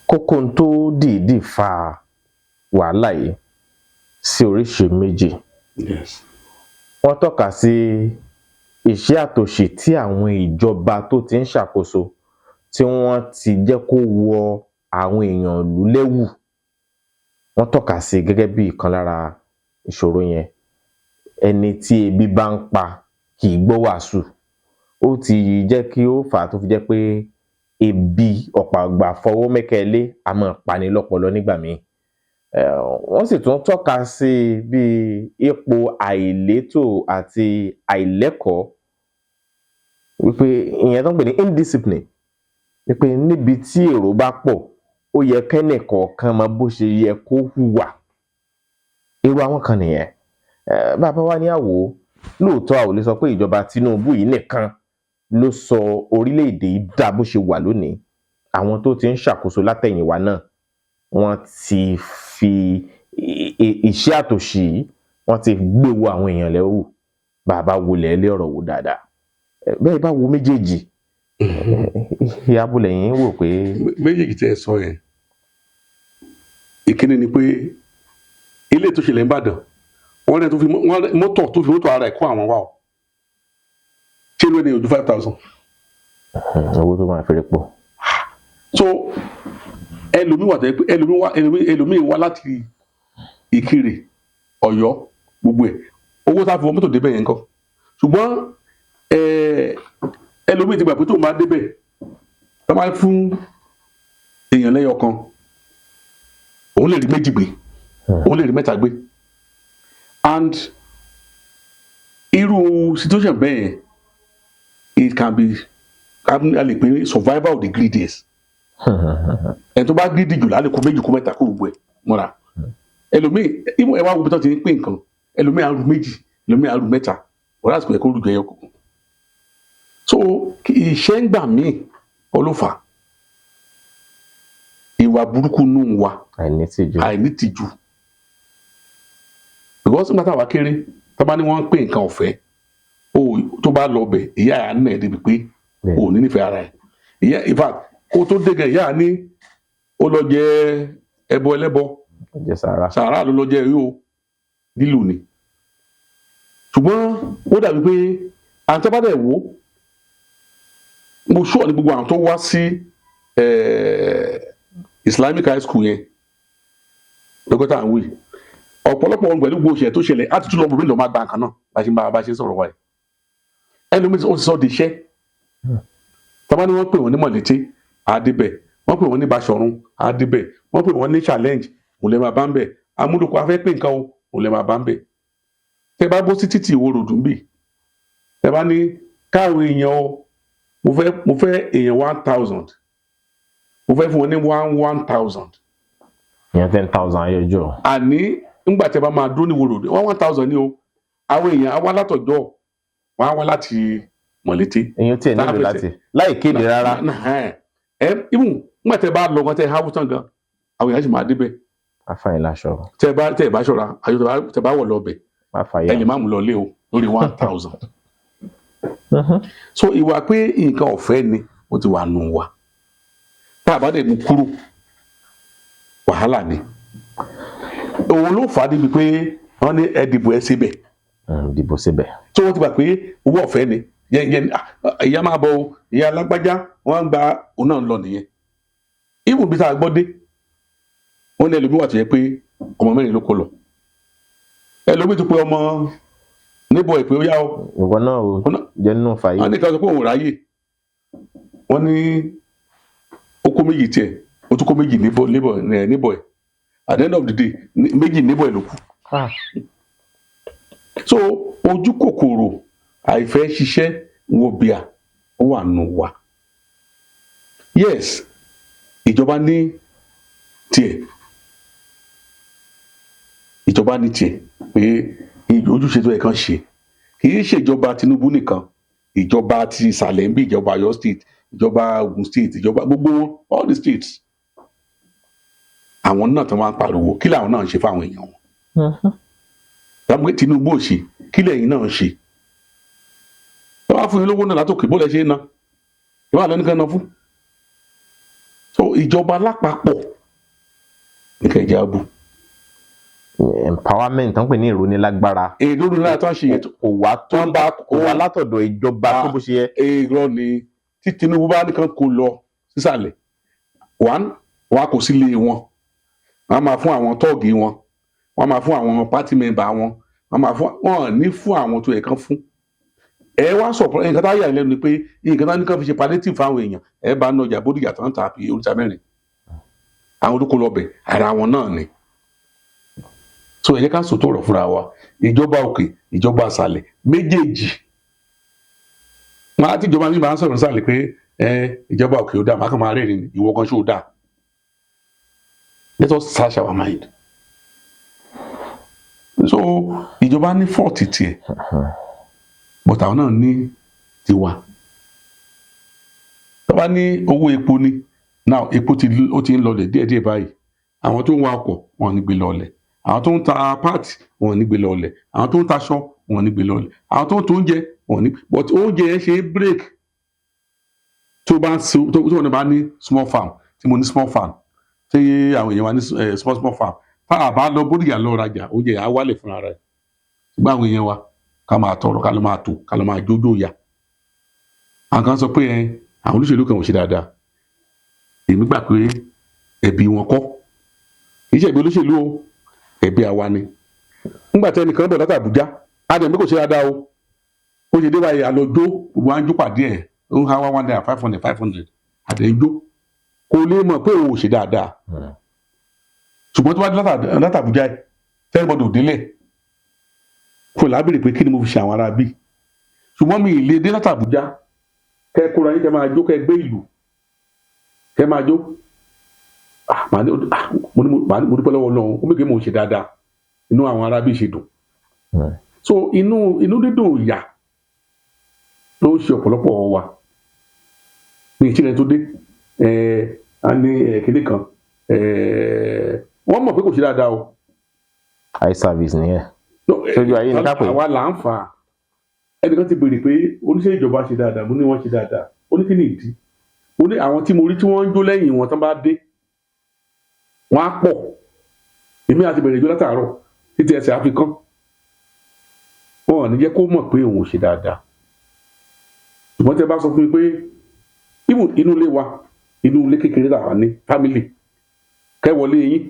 kókó tó dìídì fa wàhálà yìí sí oríṣìí méjì. Wọ́n tọ́ka sí ìṣẹ́ àtòṣì tí àwọn ìjọba tó ti ń ṣàkóso, tí wọ́n ti jẹ́ kó wọ àwọn èèyàn ìlú lẹ́wù. Wọ́n tọ́ka sí gẹ́gẹ́ bí ìkan lára ìṣòro yẹn. Ẹni tí ebi bá ń pa kì í gbọ́ wàásù. Ó ti jẹ́ kí ó fà á tó fi jẹ́ pé ebi ọ̀pọ̀ àgbà fọwọ́ mẹ́kẹ́lé a máa pani lọ́pọlọ nígbà míì. Wọ́n sì tún tọ́ka sí bí ipò àìlétò àti àìlẹ́kọ̀ọ́, wípé ìyẹn tó ń pè ní indiscipline, wípé níbi tí èrò bá pọ̀, ó yẹ kẹ́nìkọ̀ọ̀kan mọ bó ṣe yẹ kó hùwà. Èrò àwọn kan nìyẹn. Bàbá wa ní àwò lóòótọ́, a ò lè sọ pé ìjọba Tinubu yìí nìkan ló sọ orílẹ̀-èdè yìí dà bó ṣe wà lónìí. Àwọn tó ti ń ṣàkóso látẹ̀yìnwá náà, wọ́n ti fi ìṣẹ́ àtòṣì yìí, wọ́n ti gbé wo àwọn èèyàn lẹ́wù. Bàbá wọlé ilé ọ̀rọ̀ wò dáadáa, bẹ́ẹ̀ bá wo méjèèjì, ìyá bolẹ̀ yín wò pé. Méjèèjì tẹ́ ẹ sọ yẹn, ìkíní ni pé ilé tó ṣẹlẹ̀ ń Ìbàdàn, wọ́n rẹ̀ tó fi mọ́tò, tó fi mọ́tò ara ẹ̀ kó àwọn wá o, ṣé ló ní ojú 5,000? Owó tó máa fẹ́rẹ̀ pọ̀. So ẹlòmíì wà tẹ́ pé ẹlòmíì wá, ẹlòmíì wá láti Ìkirè, Ọ̀yọ́, gbogbo ẹ̀, owó tá a fi wọ mọ́tò débẹ̀ yẹn kọ́. Ṣùgbọ́n ẹlòmíì ti gbà pé tóun bá débẹ̀ Tó bá fún èèyàn lẹ́yọ kan, òun lè rí méjì gbé, òun lè rí mẹ́ta gbé. And irú situation bẹ́ẹ̀ yẹn, it can be, a lè pè ní survival of the greediest. Ẹni tó bá greedy jù lálẹ́, kó méjì, kó mẹ́ta, kó gbogbo ẹ̀ mọ́ra. Ẹlòmíì ìmọ̀ ẹ wá wo bí tó ti ń pín nǹkan, ẹlòmíì á ru méjì, ẹlòmíì á ru mẹ́ta, wọ́n láti pè é kó rú jẹyọ kọ̀ọ̀kan. So ìṣẹ́ ń gbà míì ọlọ́fà ìwà burúkú nù wa. Àìnítìjú. Àìnítìjú, because nígbà táwa kéré, tó bá ní wọ́n ń pè nǹkan ọ̀fẹ́ o, tó bá lọ bẹ̀, ìyá ẹ̀ á nà ẹ́ débi pé o ò ní nífẹ̀ẹ́ ara ẹ̀. Ìyá, in fact, kó tó dé gan, ìyá á ní ó lọ jẹ ẹbọ ẹlẹ́bọ. Jẹ sàrà. Sàárà ló lọ jẹ rí o, nílùú ni. Ṣùgbọ́n ó dàbí pé àwọn tó bá dẹ̀ wò ó, mo sure ní gbogbo àwọn tó wá sí Islamic high school yẹn lọ́gọ́tà àwọn wí, ọ̀pọ̀lọpọ̀ ohun pẹ̀lú gbogbo ìṣẹ̀lẹ̀ tó ṣẹlẹ̀, á ti tún lọ bòmí lọ́ọ́ máa gba nǹkan náà. Bá ṣe ń sọ̀rọ̀ wáyé, ẹlòmíì ó ti sọ di iṣẹ́. Tọ́ba ní wọ́n pè wọ́n ní Mọ̀lété, àdébẹ̀. Wọ́n pè wọ́n ní Basọ̀run, àdébẹ̀. Wọ́n pè wọ́n ní Challenge, òun lè máa bá ń bẹ̀. Amúlòkọ afẹ́ pé nǹkan o, òun lè máa bá ń bẹ̀. Tẹ́ bá bó sí títì Ìwó Road ń bì, tẹ́ bá ní káwọn èèyàn o, mo fẹ́ èèyàn 1,000, mo fẹ́ fún wọn ní one one thousand. Ìyẹn 10,000 ayọjọ. Àní ńgbà tẹ́ bá máa dúró ní Ìwó Road, one one thousand ní o. Àwọn èèyàn á wá látọ̀jọ́, wọ́n á wá láti Mọ̀lété. Èyàn tiẹ̀ nílò láti láì kéde rárá. Ẹ even ńgbà tẹ́ bá lọ gan, tẹ́ háwú tán gan, àwọn èèyàn sì máa débẹ̀. Afáyín láṣọ. Tẹ́ bá ṣọ́ra, àyọ tẹ́ bá wọ̀ lọ bẹ̀, Afáyà. ẹ lè má mú lọ lé o lórí 1,000. So ìwà pé nǹkan ọ̀fẹ́ ni, ó ti wà nù wá. Tá a bá dẹ̀ mú kúrò, wàhálà ni. Òun ló fà á débi pé wọ́n ní ẹ dìbò, ẹ síbẹ̀. Dìbò síbẹ̀. Tí wọ́n ti gbà pé owó ọ̀fẹ́ ni yẹn yẹn, ah, ìyá máa bọ̀ o, ìyá alágbájá, wọ́n ń gba òun náà lọ nìyẹn. Ibùn bí tá a gbọ́ dé, wọ́n ní ẹlòmíì wà tó yẹ pé ọmọ mẹ́rin ló kó lọ. Ẹlòmíì tó pé ọmọ níbo ẹ̀ pé ó yá o. Ìwọ náà o. Òun náà- Jẹ́ nínú fàyè. Wọ́n ní ká sọ pé òun ò ráyè. Wọ́n ní ó kó méjì tiẹ̀, ó tún kó méjì níbọ̀ ẹ̀. At the end of the day, méjì níbọ̀ ẹ̀ ló kù. So ojú kòkòrò, àìfẹ́ ṣiṣẹ́, wọ̀bìà, ó wà nù wá. Yes, ìjọba ní tiẹ̀, ìjọba ní tiẹ̀ pé ojúṣe tó yẹ kán ṣe. Kì í ṣèjọba Tinubu nìkan, ìjọba ti ìsàlẹ̀ ń bí, ìjọba Ọ̀yọ́ State, ìjọba Ogun State, ìjọba gbogbo wọn, all the states, àwọn náà tó máa ń pariwo, kí làwọn náà ń ṣe fáwọn èèyàn wọn? Tàbí Tinubu ò ṣe, kí lẹ́yìn náà ń ṣe? Tó bá fún yín lówó náà látòkè, bó lẹ ṣe ń ná ìwà lẹ́nu kan náà fún. So ìjọba lápapọ̀ ní kẹjẹ abu. Empowerment tó ń pè ní ìrónilágbára. Èyí lórí náà tó ń ṣe yẹn. Kò wá tó. Tó ń bá Kò wá látọ̀dọ̀ ìjọba tó bó ṣe yẹ. Èrò ni tí Tinubu bá nìkan kó lọ sísàlẹ̀, one wọn kò sí lé wọn, wọn máa fún àwọn tọ́ọ̀gì wọn, wọn máa fún àwọn party member wọn, wọn máa fún wọn ní fún àwọn tó yẹ kán fún. Ẹ wá sọ nǹkan tá yà lẹ́nu ni pé nǹkan tá ní kán fi ṣe palliative fáwọn èèyàn, ẹ bá ń ọjà Bódìjà tó ń ta àbí oríta mẹ́rin, àwọn olùkọ́ lọ́bẹ̀ ara wọn náà ni. So ẹ jẹ́ ká sòtò ọ̀rọ̀ fúnra wa. Ìjọba òkè, ìjọba àṣàlẹ̀, méjèèjì wọn á ti ìjọba mi máa ń sọ̀rọ̀ nísàlẹ̀ pé ẹ ìjọba òkè ò dáa, màá kàn máa rẹ́rìn ní. Ìwọ gan ṣó dáa? Let us search our mind. So ìjọba ní fault tiẹ̀, but àwọn náà ní tiwa. Tó bá ní owó epo ni now, epo ti ó ti ń lọlẹ̀ díẹ̀díẹ̀ báyìí. Àwọn tó ń wa ọkọ̀, wọn ò ní gbé lọlẹ̀. Àwọn tó ń ta part, wọn ò ní gbé lọlẹ̀. Àwọn tó ń taṣọ, wọn ò ní gbé lọlẹ̀. Àwọn tó ń tó oúnjẹ, wọn ò ní. But oúnjẹ yẹn ṣe é break. Tó bá ń so tó wọn bá ní small farm, tí mo ní small farm, tí àwọn èèyàn wa ní small small farm, tá a bá lọ Bódìjà lọ rajà, oúnjẹ yẹn á wálẹ̀ fúnra rẹ̀. Ṣùgbọ́n àwọn èèyàn wa, ká máa tọrọ, ká lọ máa tò, ká lọ máa jójó ya. Àwọn kan sọ pé ẹ àwọn olóṣèlú kan ò ṣe dáadáa. Èmi gbà pé ẹ̀bi wọn kọ́, kì í ṣe ẹ̀bi olóṣèlú o, ẹ̀bi àwa ni. Nígbà tí ẹnìkan bọ̀ láti Àbújá, á dẹ̀ mí kò ṣe dáadáa o. Ó ṣe dé báyìí, àlọ́jọ́ gbogbo à ń jó pàdé ẹ̀, ó ń ha wá one naira, 500 500. Àdéjó kò lè mọ̀ pé òun ò ṣe dáadáa. Ṣùgbọ́n tó bá dé látàbújá yìí, tẹ́lifọ̀dù ò délẹ̀ kò lábìrì pé kí ni mo fi ṣe àwọn ará bí. Ṣùgbọ́n mi ì lè dé látàbújá, kẹ́ kóra yín, kẹ́ máa jó, kẹ́ gbé ìlú, kẹ́ máa jó. Ah, màá ní ah, mo ní màá ní mo dúpẹ́ lọ́wọ́ Ọlọ́run, ó mẹ́kẹ́ mò ń ṣe dáadáa, inú àwọn ará bí ṣe dùn. So inú dídùn ìyà ló ń ṣe ọ̀pọ̀lọpọ̀ wa ní ìṣẹ̀lẹ̀ tó dé ẹ̀ á ní ẹ̀ kéde kan ẹ̀ wọ́n mọ̀ pé kò ṣe dáadáa o. Eye service nìyẹn. No, Sójú ayé ni ká pè é. Àwa là ń fà á. Ẹnìkan ti béèrè pé oníṣẹ́ ìjọba ṣe dáadáa. Mo ní wọ́n ṣe dáadáa. Ó ní kí ni ìdí? Mo ní àwọn tí mo rí tí wọ́n ń jó lẹ́yìn wọn tán bá dé, wọ́n á pọ̀. Èmi àti bẹ̀rẹ̀ ìjó látàárọ̀ títí ẹsẹ̀ á fi kán. Wọn ò ní jẹ́ kó mọ̀ pé òun ò ṣe dáadáa. Ṣùgbọ́n tẹ́ bá sọ fún mi pé even inú ilé wa, inú ilé kékeré làwa ní, family, kẹ́ wọlé yín,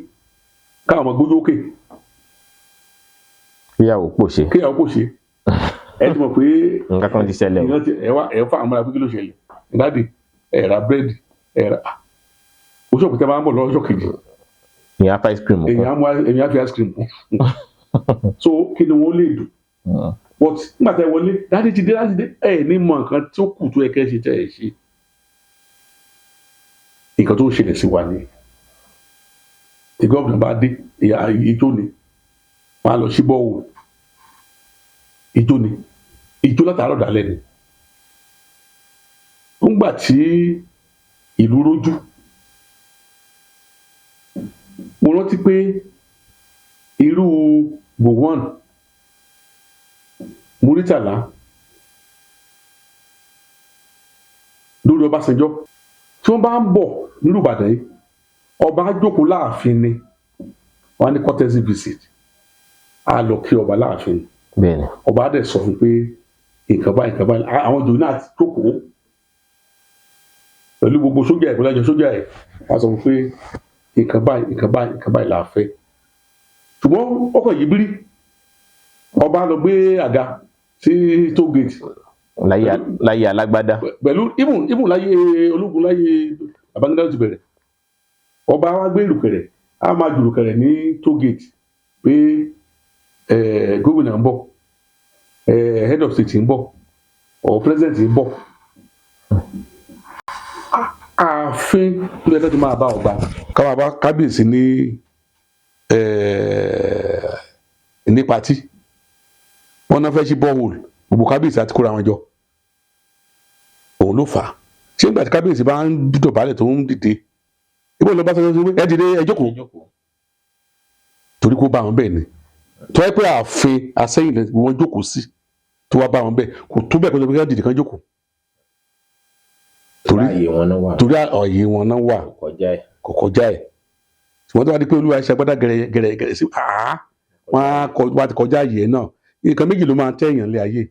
káwọn ọmọ gbójú òkè, Kíyàwó pòṣe. Kéèyàn kò ṣe, ẹ ti mọ̀ pé Nǹkan kan ti ṣẹlẹ̀ o. Ìran ti ẹ wá ẹ fà àmúra pé kí ló ṣẹlẹ̀, daddy, ẹ ra búrẹ́dì, ẹ ra oṣù òkúta máa ń bọ̀ lọ́jọ́ kejì. Ìyẹn á fa ice cream kún. Èyàn á mú, èyàn á fi ice cream kún. So kí ni wọ́n lè dùn? But nígbà tẹ wọlé, daddy ti dé, daddy ti dé, ẹ ní mọ nǹkan tó kù tó yẹ kẹ́ ṣe tẹ́ ẹ ṣe. Nǹkan tó ṣẹlẹ̀ sí wa ni tí gómìnà bá dé, ìyá ijó ni wọ́n á lọ sí bọ́ọ̀wù, ijó ni, ijó látàárọ̀ dálẹ́ ni. Ńgbà tí ìlú rójú, mo rántí pé irú Gowon, Muritàlá lórí Ọbásanjọ́, tí wọ́n bá ń bọ̀ nílùú Ìbàdàn yìí, ọba á jókòó láàfin ni. Wọ́n á ní courtesy visit, á lọ kí ọba láàfin. Ọba á dẹ̀ sọ fún pé nǹkan báyìí, nǹkan báyìí. Àwọn ìjòyè náà ti jókòó pẹ̀lú gbogbo sójà ẹ̀, pẹ̀lú ẹjọ́ sójà ẹ̀. Wọ́n á sọ fún pé nǹkan báyìí, nǹkan báyìí, nǹkan báyìí là á fẹ́. Ṣùgbọ́n ọkọ̀ yìí bírí, ọba lọ gbé àga sí toll gate. Láyé alágbádá. Pẹ̀lú even láyé ológun, láyé Babangida ló ti bẹ̀rẹ̀. Ọba wa gbé ìrùkẹ̀rẹ̀, á máa ju ìrùkẹ̀rẹ̀ ní toll gate pé gómìnà ń bọ̀, head of state ń bọ̀ or president ń bọ̀. Ààfin ló yẹ kó ti máa bá ọba, ká máa bá kábíyèsí ní party. Wọn náà fẹ́ ṣí borehole, gbogbo kábíyèsí àti kóra wọn jọ. Òun ló fà á. Ṣé nígbà tí kábíyèsí bá ń dọ̀bálẹ̀ tó ń dìde, ibo ló bá sọ pé ẹ dìde, ẹ jókòó? Torí kó bá wọn bẹ́ẹ̀ ni. Tó yẹ pé ààfin asẹ́yìn lẹ wọ́n jókòó sí, tó wá bá wọn bẹ́ẹ̀, kò tó bẹ́ẹ̀ kó tó bí wọ́n dìde kán jókòó, torí Láàyè wọn náà wà. Torí ààyè wọn náà wà. Kò kọjá ẹ̀. Kò kọjá ẹ̀. Ṣùgbọ́n tó bá di pé olúwa ṣe agbádá gẹ̀rẹ̀ gẹ̀rẹ̀ gẹ̀rẹ̀ sí àá, wọ́n á kọ, wọ́n á ti kọjá ààyè ẹ̀ náà. Nǹkan méjì ló máa ń tẹ̀yàn lé ayé.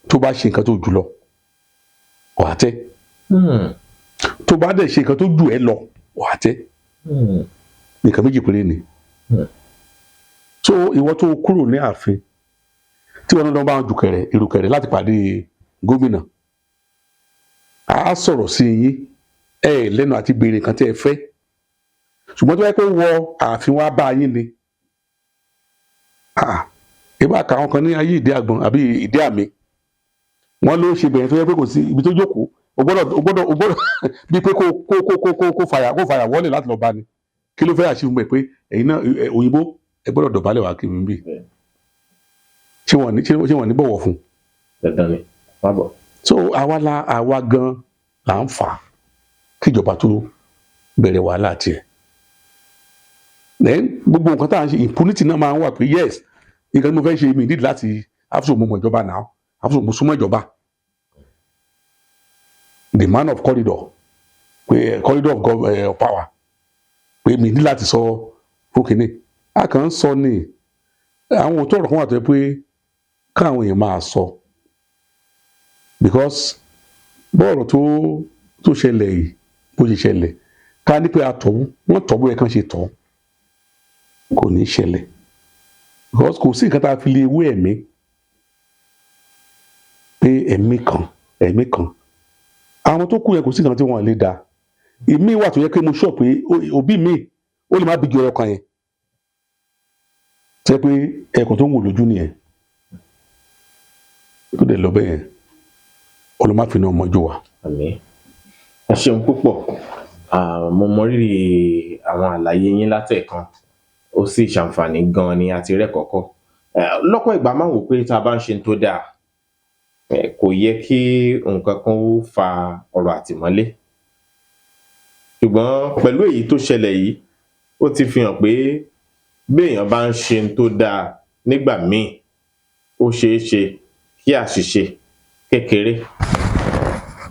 Tó bá ṣe nǹkan tó jù lọ, wàá tẹ́. Tó bá dẹ̀ ṣe nǹkan tó jù ẹ́ lọ, wàá tẹ́. Nǹkan méjì péré ni. So ìwọ tó kúrò ní ààfin, tí wọn náà bá ń jùkẹ̀rẹ̀ ìrùkẹ̀rẹ̀ láti pàdé gómìnà, á sọ̀rọ̀ sí yín ẹ ẹ̀ lẹ́nu àti béèrè nǹkan tí ẹ fẹ́. Ṣùgbọ́n tó bá yẹ kó wọ ààfin wá bá yín ni, ah, ìbá ka àwọn kan ní ayé ìdí àgbọn àbí ìdí àmì, wọn ló ṣe bẹ̀rẹ̀ tó yẹ pé kò sí ibi tó jókòó, o gbọ́dọ̀ bíi pé kó fàyà wọlé láti lọ bá ni. Kí ló fẹ́ àṣìfún bẹ̀ pé ẹ̀yin náà òyìnbó, ẹ gbọ́dọ̀ dọ̀bálẹ̀ wá kí mi bí? Ṣé wọ́n ní bọ̀wọ̀ fún? Dandan ni wá bọ̀. So àwa la àwa gan là ń fà á kíjọba tó bẹ̀rẹ̀ wàhálà tiẹ̀. Then gbogbo nǹkan tá à ń ṣe, impunity náà máa ń wà pé yes, nǹkan tí mo fẹ́ ṣe, mi nídìí láti àfúsù mo mọ̀ ìjọba náà, àfúsù mo súnmọ́ ìjọba, the man of corridor, pé corridor of power, pé mi ní láti sọ fún kínní. A kàn ń sọ ní àwọn òótọ́ ọ̀rọ̀ kan wà tó yẹ pé káwọn èèyàn máa sọ, because bọ́ọ̀rọ̀ tó ṣẹlẹ̀ yìí, bó ṣe ṣẹlẹ̀, ká ní pé àtọ̀wú wọ́n tọ̀ bóyá kán ṣe tọ̀, kò ní ṣẹlẹ̀, because kò sí nǹkan tá a fi lè wé ẹ̀mí, pé ẹ̀mí kan, ẹ̀mí kan. Àwọn tó kú yẹn, kò sí nǹkan tí wọ́n lè dá. Ìmí wà tó yẹ pé mo sọ pé òbí mi ó lè má bí ju ọkàn yẹn tó yẹ pé ẹ̀kọ́ tó ń wò lójú nìyẹn, tó dẹ̀ lọ bẹ́ẹ̀ yẹn. Ọlọ́máfin náà mọ́jú wa. Àmín, ẹ ṣeun púpọ̀. Ah, mo mọrírì àwọn àlàyé yín látẹ̀kan, ó sì ṣàǹfààní gan-an ni àti rẹ́kọ̀ọ́kọ́. Lọ́pọ̀ ìgbà máa ń wò pé tá a bá ń ṣe tó dáa, kò yẹ kí nǹkan kan ó fa ọ̀rọ̀ àtìmọ́lé, ṣùgbọ́n pẹ̀lú èyí tó ṣẹlẹ̀ yìí, ó ti fi hàn pé béèyàn bá ń ṣe tó dáa nígbà míì, ó ṣeé ṣe kí àṣìṣe kékeré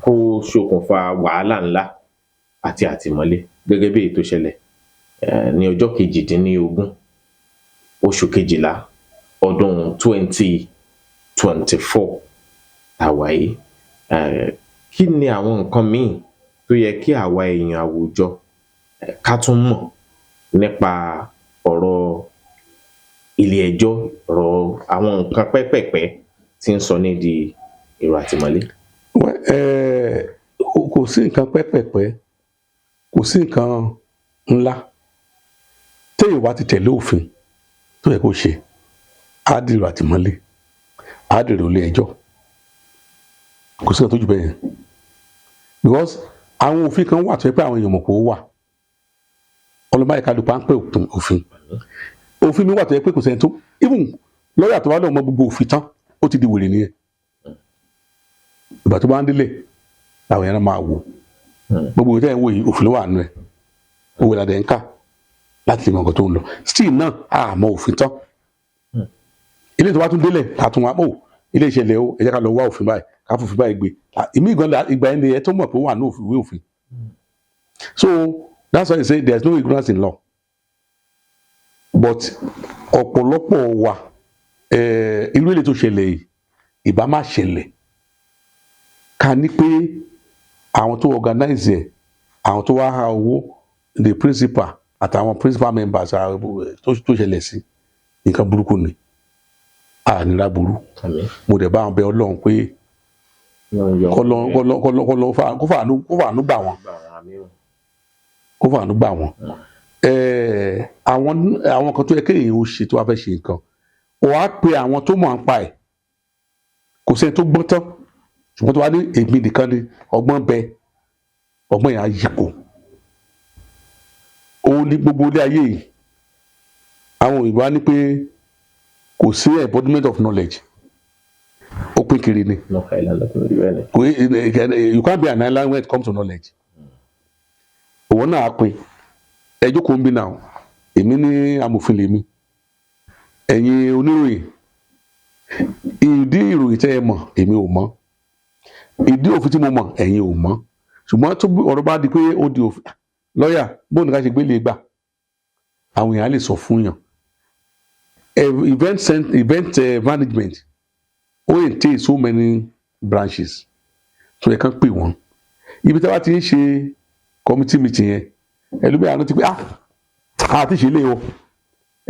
kó ṣokùnfà wàhálà ńlá àti àtìmọ́lé, gẹ́gẹ́ bí èyí tó ṣẹlẹ̀ ní ọjọ́ 18 oṣù kejìlá ọdún 2024 àwa yìí. Kí ni àwọn nǹkan míì tó yẹ kí àwa èèyàn àwùjọ ká tún mọ̀ nípa ọ̀rọ̀ ilé ẹjọ́, ọ̀rọ̀ àwọn nǹkan pẹ́pẹ̀pẹ́ tí ń sọ ní di èrò àtìmọ́lé? Well, kò sí nǹkan pẹ́pẹ̀pẹ́, kò sí nǹkan ńlá. Téèyàn bá ti tẹ̀lé òfin tó yẹ kó ṣe, á dìrò àtìmọ́lé, á dèrò ilé ẹjọ́. Kò sí nǹkan tó jù bẹ́ẹ̀ yẹn, because àwọn òfin kan wà tó yẹ pé àwọn èèyàn mọ̀ pé ó wà. Ọlọ́mọ ẹ̀ka ló páńpẹ́ òfin. Òfin mi wà tó yẹ pé kò sẹ́ni tó, even lọ́ọ̀yà tó bá lọ́ọ́ mọ gbogbo òfin tán, ó ti di wèrè nìyẹn. Ìgbà tó bá ń délé làwọn èèyàn máa wò. Gbogbo ìwé tẹ́ ẹ̀ ń wò yìí, òfin ló wà nínú ẹ̀. Òwe làdẹ̀ ń kà láti lè mọ nǹkan tó ń lọ. Still náà, a mọ òfin tán. Ilé tó bá tún délẹ̀ látún wá ó ilé ìṣẹ̀lẹ̀ o, ẹ jẹ́ ká lọ wá òfin báyìí, ká fòfin báyìí gbé. Ìmí ìgbọ́n ìgbà yẹn ni ẹ tó mọ̀ pé ó wà ní òfin, ìwé òfin. So that's why I say there is no ignorance in law, but ọ̀pọ̀lọpọ̀ wa, irú èlé tó ṣẹlẹ̀ yìí ìbá má ṣẹlẹ̀ ká ní pé àwọn tó organize ẹ̀, àwọn tó wá há owó, the principal àtàwọn principal members, tó ṣẹlẹ̀ sí, nǹkan burúkú ni, ànírà burú. Àmín. Mo dẹ̀ bá wọn bẹ Ọlọ́run pé Ọlọ́run yọ kọ́lọ́ kó fàánú gbà wọ́n. Gbà wọ́n, àmín o. Kó fàánú gbà wọ́n. Àwọn kan tó yẹ kéèyàn ó ṣe tó wá fẹ́ ṣe nǹkan, ó wá pe àwọn tó mọ̀ ń pa ẹ̀. Kò sẹ́ni tó gbọ́n tán, ṣùgbọ́n tó wá ní èmi nìkan ni ọgbọ́n bẹ, ọgbọ́n yẹn á yípo. Òun ní gbogbo ilé ayé yìí, àwọn òyìnbó á ní pé kò sí embodiment of knowledge, ó pín kiri ni. No island of knowledge, bẹ́ẹ̀ ni. Kò you can't be an island when it comes to knowledge. Òun náà á pín. Ẹ jókòó ń bí náà, èmi ní amòfin lèmi, ẹ̀yin oníròyìn, ìdí ìròyìn tẹ́ ẹ mọ̀, èmi ò mọ̀. Ìdí òfin tí mo mọ̀, ẹ̀yin ò mọ̀. Ṣùgbọ́n tó bí ọ̀rọ̀ bá di pé ó di òfin, lọ́ọ̀yà bóun ní ká ṣe gbélé gbà, àwọn èèyàn á lè sọ fún yàn. Event management ó entail so many branches tó yẹ kán pè wọ́n. Ibi tí wọ́n ti ń ṣe committee meeting yẹn, ẹlòmíràn ti pé, ah, àti ṣe lé o,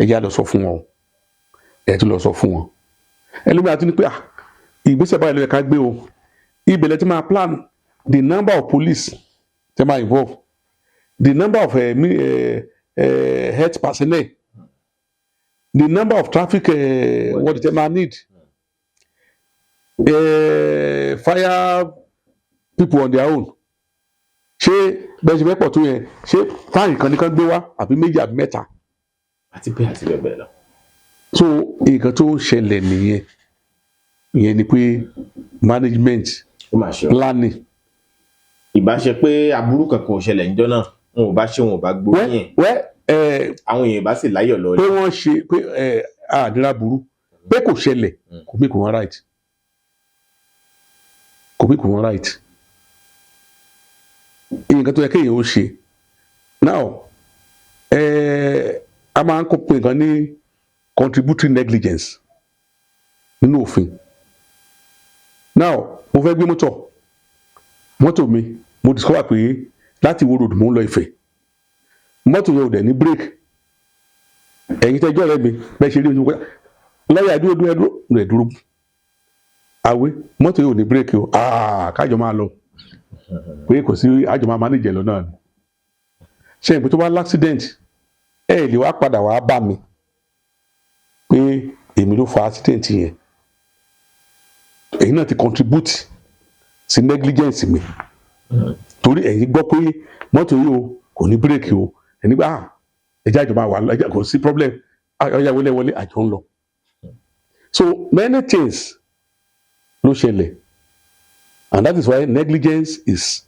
ẹ jẹ́ á lọ sọ fún wọn o, ẹ tún lọ sọ fún wọn. Ẹlòmíràn ti ní pé, ah, ìgbésẹ̀ báyìí ló yẹ ká gbé o. Ibẹ̀ lẹ ti máa plan the number of police tẹ́ máa involve, the number of health personnel, the number of traffic, what tẹ́ máa need, fire people on their own. Ṣé bẹ́ẹ̀ ṣe fẹ́ pọ̀ tó yẹn, ṣé táǹkì kan ní kán gbé wá, àbí méjì, àbí mẹ́ta? Àti bẹ́ẹ̀ àti bẹ́ẹ̀ bẹ́ẹ̀ lọ. So nǹkan tó ń ṣẹlẹ̀ nìyẹn. Ìyẹn ni pé management, Ó mà ṣe o. planning. Ìbá ṣe pé aburú kankan ò ṣẹlẹ̀ níjọ́ náà, wọn ò bá ṣe, wọn ò bá gbóríyìn, wẹ́ ẹ àwọn èèyàn bá sì láyọ̀ lọ. Pé wọ́n ṣe pé ẹ àdínrà burú pé kò ṣẹlẹ̀, kò mí kò wọ́n right, kò mí kò wọ́n right. Nǹkan tó yẹ kéèyàn ó ṣe now, a máa ń kó pé nǹkan ní contributory negligence nínú òfin. Now, mo fẹ́ gbé mọ́tò mi, mo discover pé láti Ìwó Road mo ń lọ Ifẹ̀, mọ́tò yẹn ò dẹ̀ ní brake. Ẹ̀yin tẹ́jọ́ rẹ mi bẹ́ẹ̀ ṣe rí ojú lọ́yà, dúró, dúró, dúró rẹ̀, dúró. Àwé mọ́tò yẹn ò ní brake o. Kájọ máa lọ. Pé kò sí àjọ máa manage lọ náà ni. Ṣé ìpín tó bá l'accident, ẹ lè wá padà wá bá mi pé èmi ló fa accident yẹn. Èyí náà ti contribute sí negligence mi, torí ẹ̀yin gbọ́ pé mọ́tò yìí o, kò ní bírèkì o. Ẹni gbà, ah, ẹjẹ́ àjọ máa wà lọ, ẹjẹ́ kò sí problem. Ah, ọ̀yà wọlé wọlé, àjọ ń lọ. So many things ló ṣẹlẹ̀, and that is why negligence is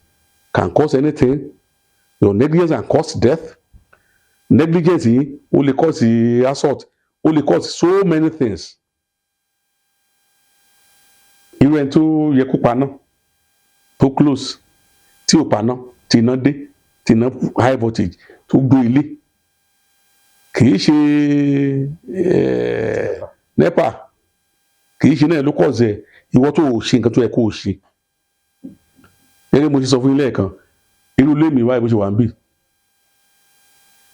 can cause anything. Your negligence can cause death. Negligence yìí, ó lè cause assault, ó lè cause so many things. Irú ẹni tó yẹ kó paná, tó close, tí ò paná, tí iná dé, tí iná high voltage tó gbé ilé, kì í ṣe NEPA, kì í ṣe náà ló cause ẹ̀. Ìwọ tó o ṣe nǹkan tó yẹ kó o ṣe, gẹ́gẹ́ mo ṣe sọ fún yín lẹ́ẹ̀kan, irú ilé mi wáyé bó ṣe wà ń bì,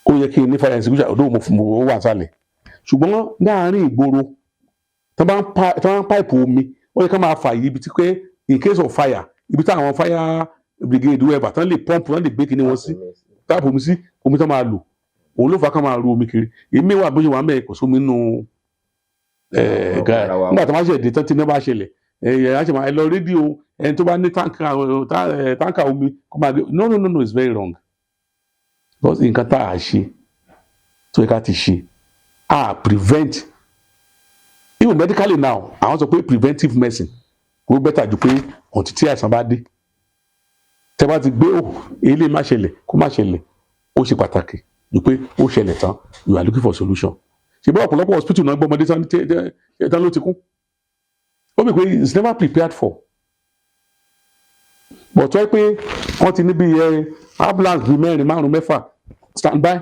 ó yẹ kí n ní fire extinguisher. Ọdún mo fún mo wà sálẹ̀, ṣùgbọ́n láàárín ìgboro, tí wọ́n bá ń pipe omi, ó yẹ ká máa fà yí ibi tí pé in case of fire, ibi tí àwọn fire brigade, whoever, tán lè pump, tán lè gbé kíní wọn sí, tap omi sí, omi tán máa lò. Òun ló fà á ká máa ru omi kiri. Èmi wà bó ṣe wà ń bẹ̀, kò sómi nínú Garawa. Nígbà tó bá ṣe dé tán, tí iná bá ṣẹlẹ̀, ẹ á ṣe máa ẹ lọ rédíò, ẹni tó bá ní tanker omi kó máa gbé. No, no, no, no, it's very wrong, because nǹkan tá a ṣe tó yẹ ká ti ṣe, a prevent. Even medically now, àwọn sọ pé preventive medicine kò better ju pé ọ̀tí tí àìsàn bá dé. Tẹ́ bá ti gbé, ò eléyìí má ṣẹlẹ̀, kó má ṣẹlẹ̀, ó ṣe pàtàkì ju pé ó ṣẹlẹ̀ tán, you are looking for solution. Ṣe bí ọ̀pọ̀lọpọ̀ hospital náà gbọ́mọdé tán tán ló ti kú, ó bí pé it's never prepared for. But tó yẹ pé wọ́n ti ní bí ẹ ambulance bíi mẹ́rin, márùn, mẹ́fà stand by,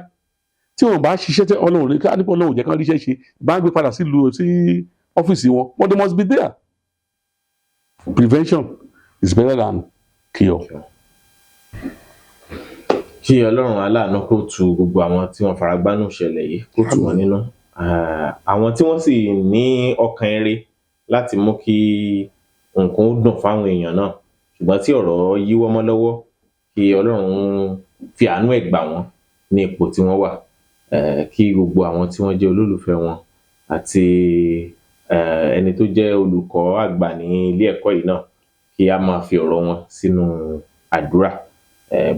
tí wọn bá ṣiṣẹ́ tẹ Ọlọ́run ní ká nípa Ọlọ́run jẹ́ kán ríṣẹ́ ṣe, bá ń gbé padà sílùú, sí ọ́fíìsì wọn, but they must be there. Prevention is better than cure. Kí Ọlọ́run aláàánú kó tu gbogbo àwọn tí wọ́n fara gbánú ìṣẹ̀lẹ̀ yìí, kó tù wọ́n nínú. Àwọn tí wọ́n sì ní ọkàn ire láti mú kí nǹkan ó dùn fáwọn èèyàn náà, ṣùgbọ́n tí ọ̀rọ̀ yíwọ́ mọ́ lọ́wọ́, kí Ọlọ́run fi àánú ẹ̀ gbà wọ́n ní ipò tí wọ́n wà. Kí gbogbo àwọn tí wọ́n jẹ́ olólùfẹ́ wọn àti ẹni tó jẹ́ olùkọ́ àgbà ní ilé ẹ̀kọ́ yìí náà, kí a máa fi ọ̀rọ̀ wọn sínú àdúrà.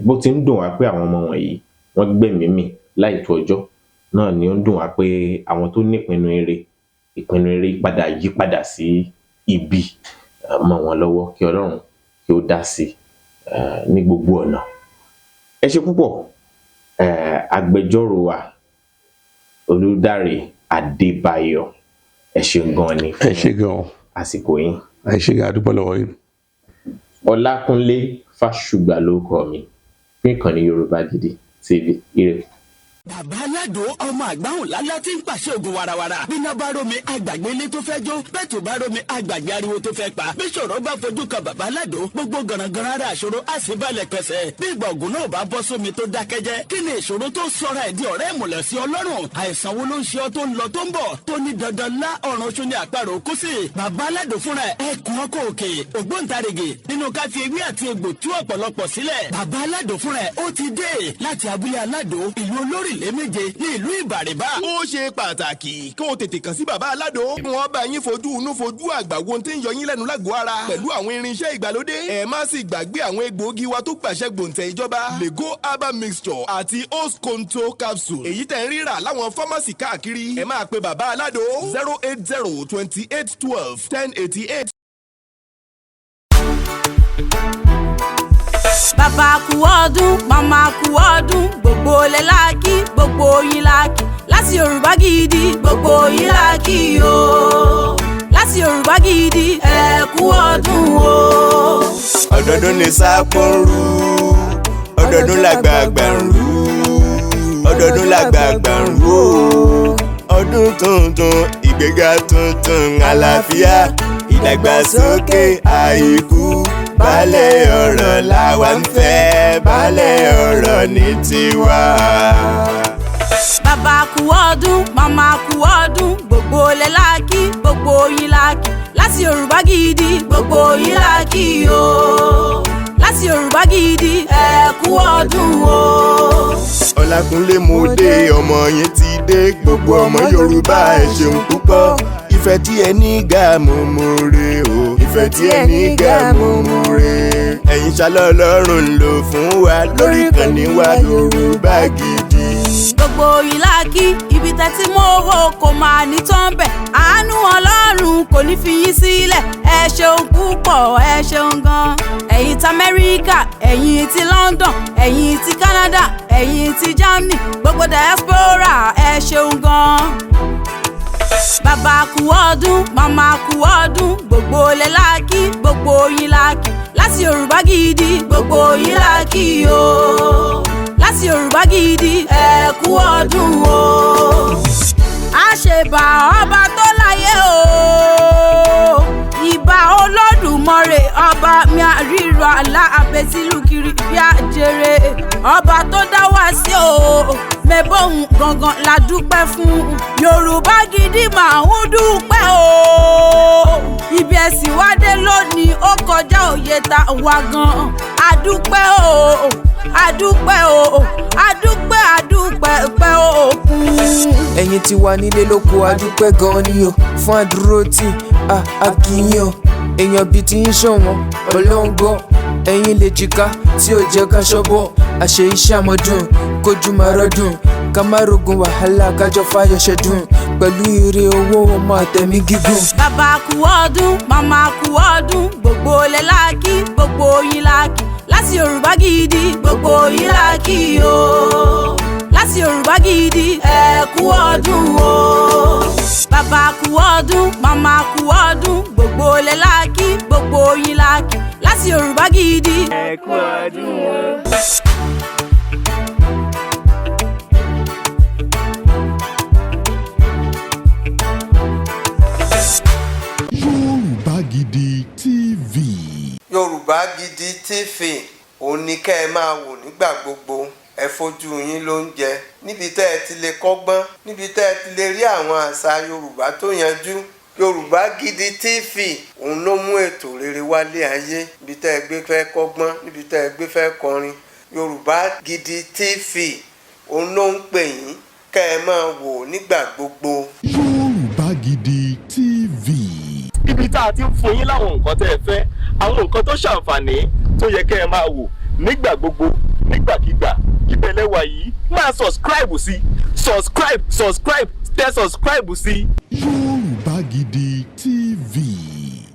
Bó ti ń dùn wá pé àwọn ọmọ wọ̀nyí wọ́n gbẹ̀mí mì láìtó ọjọ́ náà ni ó ń dùn wá pé àwọn tó nípinnu ire, ìpinnu ire padà yí padà sí ibi mọ́ wọn lọ́wọ́. Kí Ọlọ́run kí ó dá sí ní gbogbo ọ̀nà. Ẹ ṣe púpọ̀, agbẹjọ́rò wa Olùdáre Adébáyọ̀, ẹ ṣeun gan ni. Ẹ ṣé gan. Àsìkò yín. Ẹ ṣé gan, a dúpẹ́ lọ́wọ́ yín. Ọlákúnlé Fásùgbà lórúkọ mi, fún ìkànnì Yorùbá Gidi TV. Ire. Bàbá Aládò, ọmọ àgbáhùn lálá tí ń pàṣẹ ògùn warawara. Bíná bá rómi, àgbàgbé ilé tó fẹ́ jó. Bẹ́ẹ̀ tó bá rómi, àgbàgbé ariwo tó fẹ́ pa. Bí ṣòro bá fojú kan bàbá Aládò, gbogbo gànàgànà ara àṣòro á sì balẹ̀ pẹ̀sẹ̀. Bí ìgbà ògùn náà bá bọ́ sómi tó dákẹ́jẹ́, kí ni ìṣòro tó sọra ẹ̀ di ọ̀rẹ́ ìmùlẹ̀ sí Ọlọ́run? Àìsàn wo ló ń ṣe ọ́ tó ń lọ tó ń bọ̀, tó ní dandan lá ọ̀run oṣù ní àparò kú sí? Bàbá Aládò fúnra ẹ̀ ẹkùn ọkọ̀ òkè, ògbóǹtarìgì nínú ká fi ewé àti egbò tú ọ̀pọ̀lọpọ̀ sílẹ̀. Bàbá Aládò fúnra ẹ̀ ó ti dé láti abúlé Aládò, ìlú olórílẹ̀ méje ní ìlú Ìbàrìbà. Ó ṣe pàtàkì kó o tètè kàn sí bàbá Aládò. Wọ́n bá yín fojú inú fojú àgbà wo tí ń yọ yín lẹ́nu lágọ̀ọ́ ara pẹ̀lú àwọn irinṣẹ́ ìgbàlódé. Ẹ má sì gbàgbé àwọn egbòogi wa tó gbàṣẹ gbòǹtẹ̀ ìjọba, Lego herbal mixture àti Osconto capsule, èyí tẹ̀ ń rírà láwọn pharmacy káàkiri. Ẹ máa pe bàbá Aládò 08028121088. Bàbá kú ọdún, màmá kú ọdún, gbogbo lẹ láàkì, gbogbo yín láàkì láti Yorùbá Gidi, gbogbo yín láàkì o, láti Yorùbá Gidi, ẹ kú ọdún o. Ọdọọdún ní sápó ń rú, ọdọọdún làgbààgbà ń rú, ọdọọdún làgbààgbà ń rú o. Ọdún tuntun, ìgbéga tuntun, àlàáfíà, ìdàgbàsókè, àìkú balẹ̀ ọ̀rọ̀ làwa ń fẹ́, balẹ̀ ọ̀rọ̀ ní tiwa. Bàbá kú ọdún, màmá kú ọdún, gbogbo lẹ láàkì, gbogbo yín láàkì láti Yorùbá Gidi, gbogbo yín láàkì o. Láti Yorùbá Gidi, ẹ kú ọdún o. Ọlákúnlé mo dé, ọmọ yẹn ti dé. Gbogbo ọmọ Yorùbá, ẹ ṣeun púpọ̀. Ìfẹ́ tí ẹ ní ga mo mo re o, ìfẹ́ tí ẹ ní ga mo mo re. Ẹ̀yin ṣálọ́ Ọlọ́run lò fún wa lórí ìkànnì wa Yorùbá Gidi. Gbogbo yín la kí, ibi tẹ́tí mọ́ owó kò máa ní tán bẹ̀. Àánú Ọlọ́run kò ní fi yín sílẹ̀. Ẹ ṣeun púpọ̀, ẹ ṣeun gan. Ẹ̀yin ti Amẹ́ríkà, ẹ̀yin ti London, ẹ̀yin ti Canada, ẹ̀yin ti Germany, gbogbo diaspora, ẹ ṣeun gan. Bàbá kú ọdún, màmá kú ọdún, gbogbo lẹ la kí, gbogbo yín la kí. Láti Yorùbá Gidi, gbogbo yín la kí o. Láti Yorùbá Gidi, ẹ kú ọdún o. Àṣebà ọba tó láyé o, ìbà Olódùmarè ọba mi, àríra àlá àbẹ̀tìlú kiri bí àjèrè, ọba tó dá wá sí o, mẹ́bọ̀hún gangan la dúpẹ́ fún. Yorùbá Gidi máa ń dúpẹ́ o. Ibi ẹ̀sìn wá dé lónìí, ó kọjá òye ta wá gan. Adúpẹ́ o, adúpẹ́ o, adúpẹ́, adúpẹ́ pẹ́ òkun. Ẹ̀yin tí wà nílé lóko, adúpẹ́ gan ni o fún àdúró tí a kì í yàn. Èèyàn bíi ti ń ṣọ̀wọ́n, ọlọ́ngbọ́n ẹ̀yin lè jìká tí ò jẹ́ ká ṣọ́bọ̀ àṣẹ iṣẹ́ àmọ́dún, kójú máa rọ́dùn, ká má rogun wàhálà, kájọ fáyọ̀ ṣẹ́dùn pẹ̀lú ire owó, ọmọ àtẹ̀mí gígùn. Bàbá kú ọdún, màmá kú ọdún, gbogbo lẹ la kí, gbogbo yín la kí. Láti Yorùbá Gidi, gbogbo yín la kí o. Láti Yorùbá Gidi, ẹ kú ọdún o. Bàbá kú ọdún, màmá kú ọdún, gbogbo lẹ la kí, gbogbo yín la kí. Láti Yorùbá Gidi. Ẹ kú ọdún o. Yorùbá Gidi TV. Yorùbá Gidi TV, òun ni kẹ́ ẹ máa wò nígbà gbogbo. Ẹ fojú yín ló ń jẹ níbi tẹ́ ẹ ti lè kọ́gbọ́n, níbi tẹ́ ẹ ti lè rí àwọn àṣà Yorùbá tó yanjú. Yorùbá Gidi TV, òun ló mú ètò rere wálé ayé. Níbi tẹ́ ẹ gbé fẹ́ kọ́gbọ́n, níbi tẹ́ ẹ gbé fẹ́ kọrin, Yorùbá Gidi TV, òun ló ń pè yín kẹ́ ẹ máa wò nígbà gbogbo. Yorùbá Gidi TV. Ibi tá a ti ń fún yín láwọn nǹkan tẹ́ ẹ fẹ́, àwọn nǹkan tó ṣàǹfààní tó yẹ kẹ́ ẹ máa wò nígbà gbogbo, nígbàkigbà, ibẹ̀ lẹ́wà yìí. Máa subscribe sí, subscribe, subscribe, tẹ subscribe sí. Yorùbá Gidi.